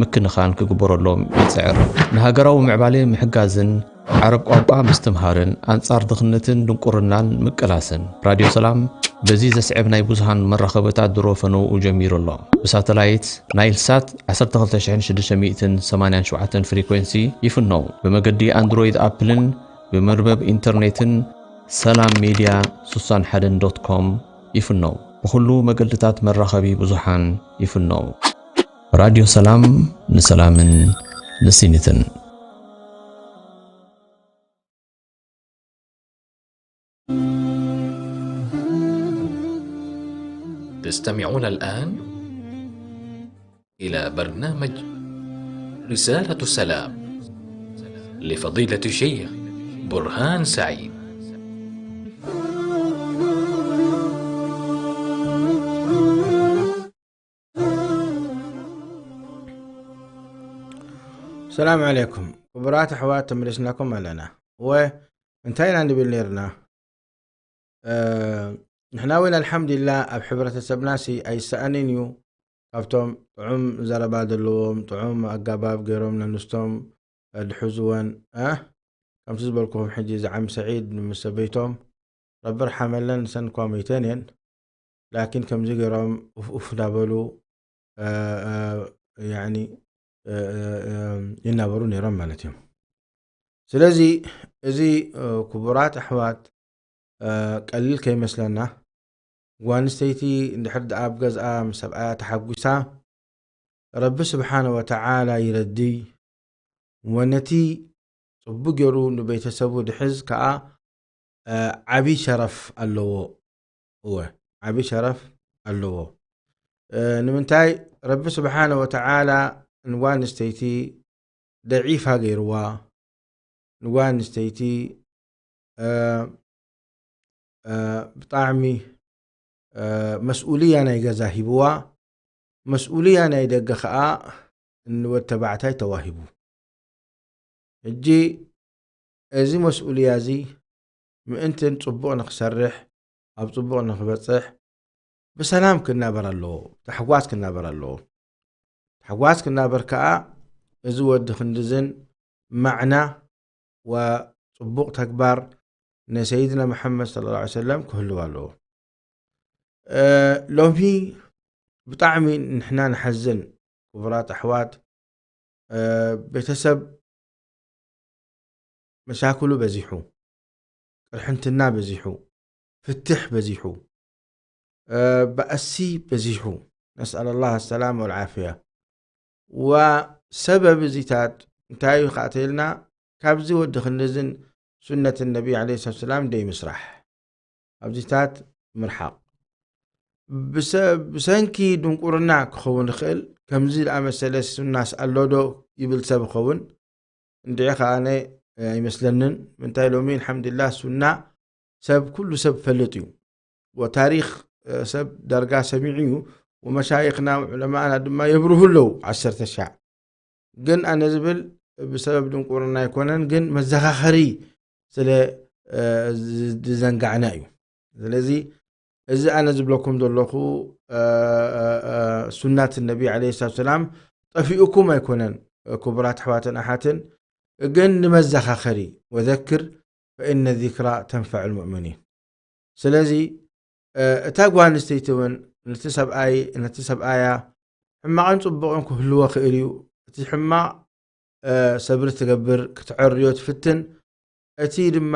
ምክንኻን ክግበረሎም ይጽዕር። ንሃገራዊ ምዕባለ ምሕጋዝን ዓረብ ቋንቋ ምስትምሃርን ኣንጻር ድኽነትን ድንቁርናን ምቅላስን። ራድዮ ሰላም በዚ ዘስዕብ ናይ ብዙሃን መራኸብታት ድሮ ፈነውኡ ጀሚሩ ኣሎ። ብሳተላይት ናይል ሳት ዓሰርተ ክልተ ሽሕን ሽዱሽተ ሚእትን ሰማንያን ሸውዓተን ፍሪኮንሲ ይፍነው። ብመገዲ ኣንድሮይድ ኣፕልን ብመርበብ ኢንተርኔትን ሰላም ሜድያ ስሳን ሓደን ዶት ኮም ይፍነው። ብኹሉ መገድታት መራኸቢ ብዙሓን ይፍነው። ራድዮ ሰላም ንሰላምን ንሲኒትን። تستمعون الآن إلى برنامج رسالة سلام لفضيلة الشيخ برهان سعيد. ሰላም ዓለይኩም ክቡራት ኣሕዋት፣ ተመሊስናኩም ኣለና። እወ፣ እንታይ ኢና ንብል ነርና? እ፣ ንሕና እውን ኣልሓምዱሊላህ ኣብ ሕብረተሰብናሲ ኣይሰኣንን እዩ። ካብቶም ጥዑም ዘረባ ዘለዎም፣ ጥዑም ኣገባብ ገይሮም ነንስቶም ድሕዝወን፣ እ፣ ከምቲ ዝበልኩኹም ሕጂ ዝዓም ሰዒድ ምስ ሰበይቶም ረቢ ርሓመለን፣ ንሰን እኳ መይተን እየን። ላኪን ከምዚ ገይሮም ኡፍ ኡፍ እንዳበሉ፣ እ፣ እ፣ ያዕኒ፣ እ፣ እ፣ እ፣ ይናበሩ ነይሮም ማለት እዮም። ስለዚ እዚ፣ እ፣ ክቡራት ኣሕዋት፣ እ፣ ቀሊል ከይመስለና። ጓል ኣንስተይቲ እንድሕር ደኣ ኣብ ገዝኣ ምስ ሰብኣያ ተሓጒሳ፣ ረቢ ስብሓነ ወተዓላ ይረድይ። ወነቲ ጽቡቅ ገይሩ ንቤተሰቡ ድሕዝ ከኣ፣ እ፣ ዓቢ ሸረፍ ኣለዎ። እወ፣ ዓቢ ሸረፍ ኣለዎ። እ፣ ንምንታይ? ረቢ ስብሓነ ወተዓላ ንጓል ኣንስተይቲ ደዒፋ ገይርዋ። ንጓል ኣንስተይቲ፣ እ፣ እ፣ ብጣዕሚ፣ እ፣ መስኡልያ ናይ ገዛ ሂብዋ። መስኡልያ ናይ ደገ ከኣ ንወድ ተባዕታይ ተዋሂቡ። ሕጂ እዚ መስኡልያ እዚ ምእንቲ ጽቡቕ ንኽሰርሕ፣ ኣብ ጽቡቕ ንኽበጽሕ፣ ብሰላም ክናበር ኣለዎ፣ ታሕጓስ ክናበር ኣለዎ። ታሕጓስ ክናበር ከኣ እዚ ወዲ ክንድዝን ማዕና ወጽቡቕ ተግባር ንሰይድና መሓመድ ሰለላሁ ዐለይሂ ወሰለም ክህልው ኣለዎ። እ፣ ሎሚ ብጣዕሚ ንሕና ንሓዝን ክቡራት ኣሕዋት፣ እ፣ ቤተሰብ መሻክሉ በዚሑ፣ ቅርሕንትና በዚሑ፣ ፍትሕ በዚሑ፣ እ፣ ባእሲ በዚሑ። ነስኣል ኣላህ ኣሰላም ወልዓፍያ። ወሰበብ እዚታት እንታይ እዩ ከኣተልና? ካብዚ ወዲ ክንድዝን ሱነት ነቢ ዓለይሂ ሰላቱ ሰላም ደይ ምስራሕ፣ ኣብዚታት ምርሓቕ። ብሰ-፣ ብሰንኪ ድንቁርና ክኸውን ይኽእል። ከምዚ ዝኣመሰለ ሱናስ ኣሎ ዶ ይብል ሰብ ይኸውን። እንድዒ ከኣነ ኣይመስለንን። ምንታይ ሎሚ ኣልሓምዱሊላህ ሱና ሰብ፣ ኩሉ ሰብ ፈልጥ እዩ። ወታሪኽ፣ እ፣ ሰብ ዳርጋ ሰሚዑ እዩ። ወመሻይኽና ዑለማእና ድማ የብርሁ ኣለዉ ዓሰርተ ሻዕ። ግን ኣነ ዝብል ብሰበብ ድንቁርና ኣይኮነን፣ ግን መዘኻኸሪ ስለ፣ እ፣ ዝ-፣ ዝዘንጋዕና እዩ። ስለዚ እዚ ኣነ ዝብለኩም ዘለኹ፣ እ፣ እ፣ እ፣ ሱናት ነቢ ዓለይሂ ሰላቱ ሰላም ጠፊኡኩም ኣይኮነን፣ ክቡራት ኣሕዋትን ኣሓትን፣ ግን ንመዘኻኸሪ፣ ወዘክር ፈኢነ ዚክራ ተንፈዑል ሙእሚኒን። ስለዚ፣ እ፣ እታ ጓል ኣንስተይቲ እውን ነቲ ሰብኣይ፣ ነቲ ሰብኣያ ሕማቕን ጽቡቕን ክህልዎ ክእል እዩ። እቲ ሕማቕ፣ እ፣ ሰብሪ ትገብር፣ ክትዐርዮ ትፍትን፣ እቲ ድማ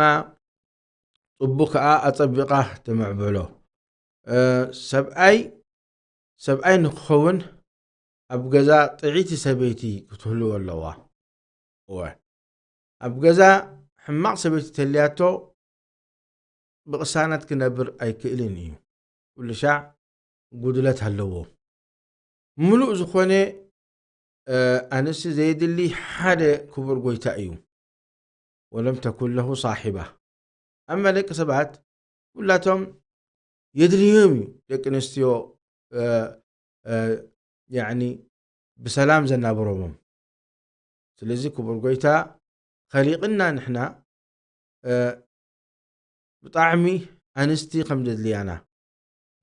ጽቡቕ ከኣ ኣጸቢቓ ተመዕብሎ። እ፣ ሰብኣይ፣ ሰብኣይ ንክኸውን ኣብ ገዛ ጥዕይቲ ሰበይቲ ክትህልዎ ኣለዋ። እወ፣ ኣብ ገዛ ሕማቕ ሰበይቲ ተልያቶ ብቕሳነት ክነብር ኣይክእልን እዩ። ኩሉ ሻዕ ጉድለት ኣለዎ። ምሉእ ዝኾነ፣ እ፣ ኣንስቲ ዘየድሊ ሓደ ክቡር ጎይታ እዩ። ወለም ተኩን ለሁ ሳሒባ። ኣማ ደቂ ሰባት ኩላቶም የድልዮም እዩ ደቂ ኣንስትዮ፣ እ፣ እ፣ ያዕኒ ብሰላም ዘናብሮሞም። ስለዚ ክቡር ጎይታ ኸሊቕና ንሕና፣ እ፣ ብጣዕሚ ኣንስቲ ከም ዘድልያና፣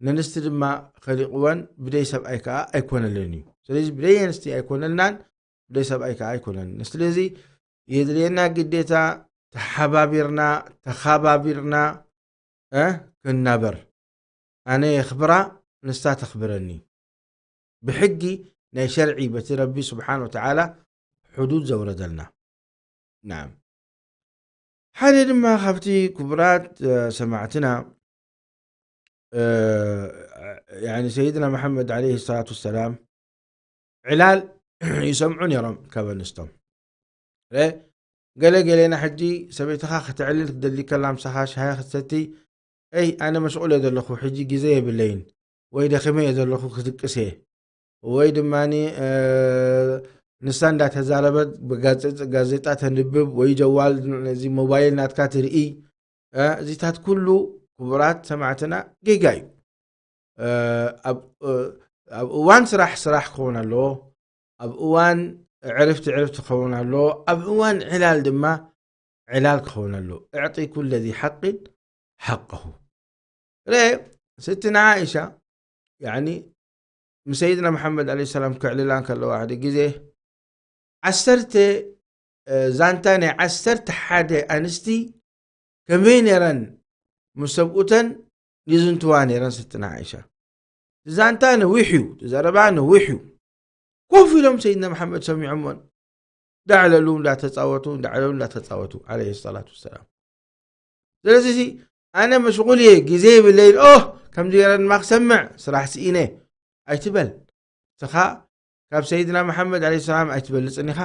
ነንስቲ ድማ ኸሊቕወን ብደይ ሰብኣይ ከኣ ኣይኮነልን እዩ። ስለዚ ብደይ ኣንስቲ ኣይኮነልናን፣ ብደይ ሰብኣይ ከኣ ኣይኮነልን። ስለዚ የድልየና ግዴታ ተሓባቢርና፣ ተኻባቢርና፣ እ፣ ክንናበር። ኣነ የኽብራ፣ ንሳ ተኽብረኒ። ብሕጊ ናይ ሸርዒ በቲ ረቢ ስብሓን ወተዓላ ሕዱድ ዘውረደልና። ናም። ሓደ ድማ ካብቲ ክቡራት፣ እ፣ ሰማዕትና፣ እ፣ ያኒ ሰይድና መሓመድ ዓለይሂ ሰላቱ ወሰላም ዕላል ይሰምዑ ነይሮም ካብ ኣንስቶም። እ፣ ገለ ገሌና ሕጂ ሰበይትኻ ከተዕልል ክትደሊ ከላ ምሳኻ ሻሂ ክትሰቲ፣ "እይ፣ ኣነ መሽቑል እየ ዘለኹ፣ ሕጂ ግዜ የብለይን፣ ወይ ደኺመ እየ ዘለኹ፣ ክድቅስ እየ", ወይ ድማኒ፣ እ፣ ንሳ እንዳተዛረበት ብጋዜጣ፣ ጋዜጣ ተንብብ ወይ ጀዋል፣ ነዚ ሞባይል ናትካ ትርኢ፣ እ፣ እዚታት ኩሉ ክቡራት ሰማዕትና ጌጋ እዩ። እ፣ ኣብ፣ እ፣ ኣብ እዋን ስራሕ ስራሕ ክኸውን ኣለዎ፣ ኣብ እዋን ዕርፍቲ ዕርፍቲ ክኸውን ኣለዎ፣ ኣብ እዋን ዕላል ድማ ዕላል ክኸውን ኣለዎ። "እዕጢ ኩለ ዚ ሓቂን ሓቀሁ።" ርኤ፣ ስትና ዓኢሻ፣ ያዕኒ፣ ምስ ሰይድና መሓመድ ዓለይሂ ሰላም ክዕልላ እንከለዋ ሓደ ግዜ፣ ዓሰርተ፣ እ፣ ዛንታ ናይ ዓሰርተ ሓደ ኣንስቲ ከመይ ነይረን ምስ ሰብኡተን ይዝንትዋ ነይረን ስትና ዓኢሻ። ዛንታ ነዊሕ እዩ፣ ዘረባ ነዊሕ እዩ። ኮፍ ኢሎም ሰይድና መሓመድ ሰሚዖሞን፣ እንዳዕለሉ እንዳተጻወቱ፣ እንዳዕለሉ እንዳተጻወቱ፣ ዓለይሂ ሰላቱ ወሰላም። ስለዚ፣ እዚ ኣነ መሽጉል እየ፣ ግዜ የብለይን፣ ኦህ፣ ከምዚ ገይረ ድማ ክሰምዕ፣ ስራሕ ስኢነ ኣይትበል። ንስኻ ካብ ሰይድና መሓመድ ዓለይሂ ሰላም ኣይትበልጽን ኢኻ።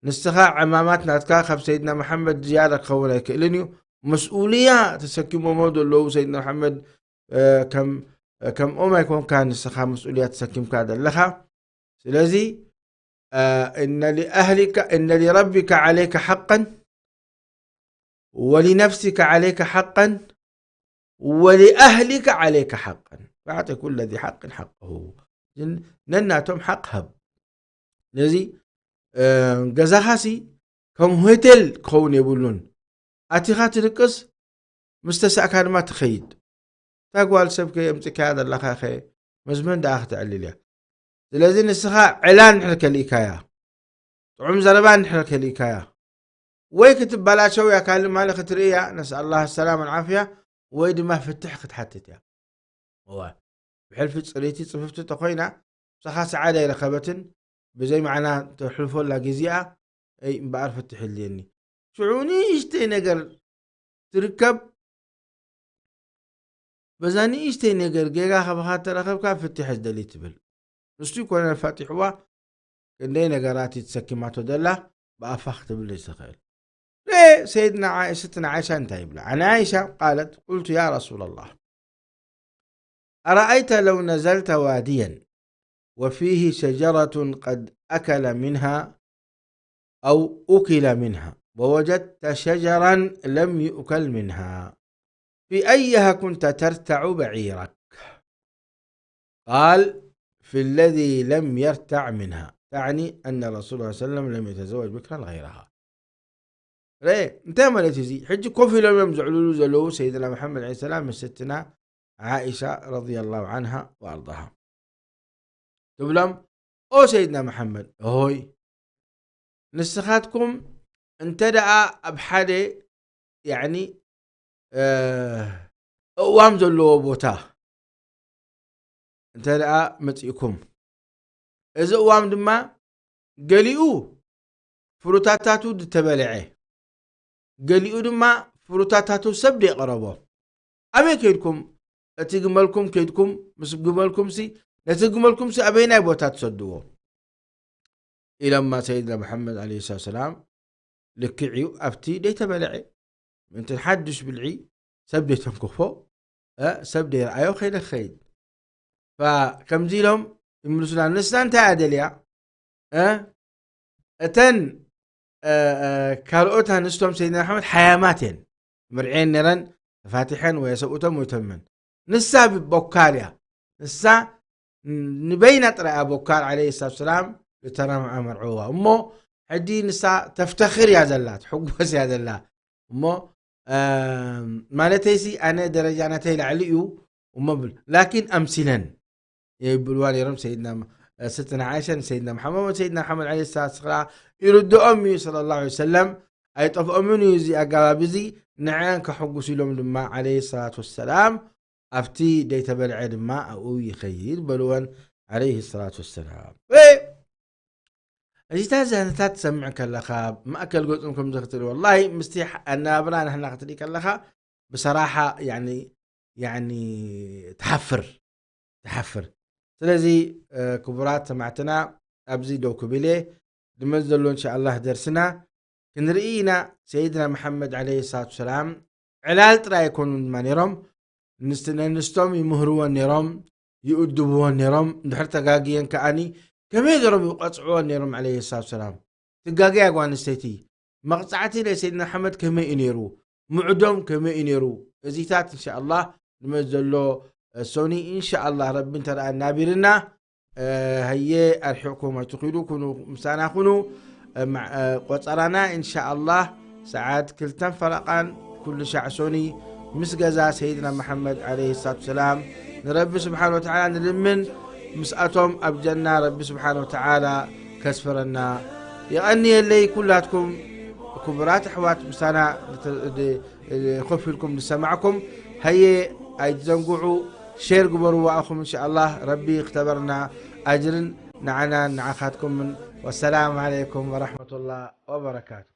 ንስኻ ዕማማት ናትካ ካብ ሰይድና መሓመድ ዝያዳ ክኸውን ኣይክእልን እዩ። መስኡልያ ተሰኪሞሞ ዘለዉ ሰይድና መሓመድ፣ እ፣ ከም፣ ከምኦም ኣይኮንካ ንስኻ መስኡልያ ተሰኪምካ ዘለኻ። ስለዚ፣ እ፣ እነ ሊኣህሊካ፣ እነ ሊረቢካ ዓለይካ ሓቀን ወሊነፍሲካ ዓለይካ ሓቀን ወሊኣህሊካ ዓለይካ ሓቀን። ፈኣዕጢ ኩለ ዚ ሓቅን ሓቀሁ። ነናቶም ሓቅ ሃብ። ነዚ፣ እ፣ ገዛኻሲ ከም ሆቴል ክኸውን የብሉን። ኣቲኻ ትድቅስ፣ ምስ ተሳእካ ድማ ትኸይድ። እታ ጓል ሰብ ከየምጽካያ ዘለኻ ኸ ምስ መን ደኣ ክተዕልል እያ? ስለዚ ንስኻ ዕላል እንድሕር ከሊእካያ፣ ጥዑም ዘረባ እንድሕር ከሊእካያ፣ ወይ ክትበላሸው እያ፣ ካልእ ማለ ክትርኢ እያ፣ ነስኣል ላህ ሰላም ወልዓፍያ፣ ወይ ድማ ፍትሕ ክትሓትት እያ። እዋ፣ ብሕልፊ ጽርይቲ ጽፍፍቲ ተኾይና፣ ምሳኻ ሰዓዳ ኣይረኸበትን፣ ብዘይ መዓና ተሕልፎላ ግዜኣ፣ እይ፣ እምበኣር ፍትሕ የድልየኒ። ሽዑ ንእሽተይ ነገር ትርከብ፣ በዛ ንእሽተይ ነገር ጌጋ ካባኻ ተረኸብካ ፍትሕ ዝደሊ ትብል። ንሱ ይኮነ ፋጢሕዋ፣ ክንደይ ነገራት እዩ ተሰኪማቶ ደላ፣ ብኣፋ ክትብል ዘይትኽእል። ሬ ሰይድና ዓይ-፣ ስትና ዓይሻ እንታይ ይብላ? عن عائشة قالت: قلت: يا رسول الله، أرأيت لو نزلت واديا وفيه شجرة قد أكل منها أو أكل منها ووجدت شجرا لم يؤكل منها، في أيها كنت ترتع بعيرك؟ قال: في الذي لم يرتع منها، تعني أن رسول الله صلى الله عليه وسلم لم يتزوج بكرا غيرها. ረ-، እንታይ ማለት እዩ እዚ? ሕጂ ኮፍ ኢሎም እዮም ዘዕልሉ ዘለዉ ሰይድና መሓመድ ዓለይሂ ሰላም ምስ ስትና ዓኢሻ ረዲየላሁ ዓንሃ ወኣርዳሃ። ትብሎም፣ "ኦ ሰይድና መሓመድ ሆይ፣ ንስኻትኩም እንተ ደኣ ኣብ ሓደ፣ ያዕኒ፣ እ፣ እዋም ዘለዎ ቦታ እንተ ደኣ መጺእኩም፣ እዚ እዋም ድማ ገሊኡ ፍሩታታቱ ዝተበልዐ፣ ገሊኡ ድማ ፍሩታታቱ ሰብ ደይቐረቦ፣ ኣበይ ከይድኩም፣ እቲ ግመልኩም ከይድኩም፣ ምስ ግመልኩምሲ፣ ነቲ ግመልኩምሲ ኣበይናይ ቦታ ትሰድዎ?" ኢሎማ ሰይድና መሓመድ ዓለይሂ ሰላቱ ወሰላም፣ ልክዕ እዩ፣ ኣብቲ ደይተበልዐ፣ ምእንቲ ሓድሽ ብልዒ ሰብ ደይተንክፎ፣ እ፣ ሰብ ደይረኣዮ ከይደ ክኸይድ። ፋ-፣ ከምዚ ኢሎም ይምልሱና። ንሳ እንታይ እያ ደልያ? እ፣ እተን፣ እ፣ እ፣ ካልኦት ኣንስቶም ሰይድና መሓመድ ሓያማት እየን። ምርዕየን ነይረን፣ ተፋቲሐን ወይ ሰብኡቶም ወይ ተመን። ንሳ ብ-፣ ቦካል እያ። ንሳ ን-፣ ንበይና ጥራይ እያ ቦካል፣ ዓለይሂ ሰላቱ ወሰላም፣ ዝተረምዐ መርዕዋ። እሞ ሕጂ ንሳ ተፍተኽር እያ ዘላ፣ ትሕጎስ እያ ዘላ። እሞ፣ እ፣ ማለተይሲ ኣነ ደረጃ ናተይ ላዕሊ እዩ እሞ ብል፣ ላኪን ኣምሲለን ይብልዋ ነይሮም። ሰይድና፣ እ፣ ስትና ዓይሻ ንሰይድና መሓመድ፣ ሰይድና መሓመድ ዓለይሂ ሰላቱ ወሰላም ይርድኦም እዩ፣ ሰለላሁ ዐለይሂ ወሰለም፣ ኣይጠፍኦምን እዩ እዚ ኣገባብ እዚ። ንዐን ከሐጉሱ ኢሎም ድማ ዓለይሂ ሰላቱ ወሰላም ኣብቲ ደይተበልዐ ድማ ኣብኡ ይኸይድ በልወን፣ ዓለይሂ ሰላቱ ወሰላም። እ፣ እዚታት ዛንታት ትሰምዕ ከለኻ፣ ማእከል ገጾም ከምዚ ክትርኢ፣ ወላሂ ምስቲ ኣነባብራ ንሕና ክትርኢ ከለኻ፣ ብሰራሓ፣ ያኒ፣ ያኒ፣ ትሓፍር፣ ትሓፍር። ስለዚ፣ እ፣ ክቡራት ሰማዕትና፣ ኣብዚ ደው ክብል እየ። ድመት ዘሎ፣ እንሻኣላህ፣ ደርስና ክንርኢ ኢና። ሰይድና መሓመድ ዓለይሂ ሰላቱ ወሰላም ዕላል ጥራይ ኣይኮኑን ድማ ነይሮም፣ ንስ-፣ ነንስቶም ይምህርወን ነይሮም፣ ይእድብወን ነይሮም። እንድሕር ተጋግየን ከኣኒ ከመይ ገይሮም ይቐጽዕወን ነይሮም፣ ዓለይሂ ሰላቱ ወሰላም። ትጋገያ ጓል ኣንስተይቲ፣ መቕጻዕቲ ናይ ሰይድና መሓመድ ከመይ እዩ ነይሩ? ምዕዶም ከመይ እዩ ነይሩ? እዚታት፣ እንሻኣላህ፣ ንመት ዘሎ፣ እ፣ ሶኒ፣ እንሻኣላህ፣ ረቢ እንተ ደኣ ናቢርና፣ እ፣ ሃየ፣ ኣርሒቕኩም ኣይትኺዱ፣ ኩኑ፣ ምሳና ኩኑ። እ፣ ማ-፣ እ፣ ቆጸራና፣ እንሻኣላህ፣ ሰዓት ክልተን ፈረቓን፣ ኩሉ ሻዕ ሶኒ፣ ምስ ገዛ ሰይድና መሓመድ ዓለይሂ ሰላቱ ወሰላም፣ ንረቢ ስብሓን ወተዓላ ንልምን፣ ምስኣቶም ኣብ ጀና ረቢ ስብሓን ወተዓላ ከስፈረና። የቐንየለይ ኩላትኩም ክቡራት ኣሕዋት ምሳና ድ-፣ ድ-፣ ኮፍ ኢልኩም ዝሰማዕኩም። ሃየ፣ ኣይትዘንግዑ፣ ሼር ግበርዋ ኢኹም፣ እንሻኣላህ ረቢ ክተበርና ኣጅርን ንዓናን ንዓኻትኩምን። ወሰላም ዓለይኩም ወረሕመቱላህ ወበረካቱ።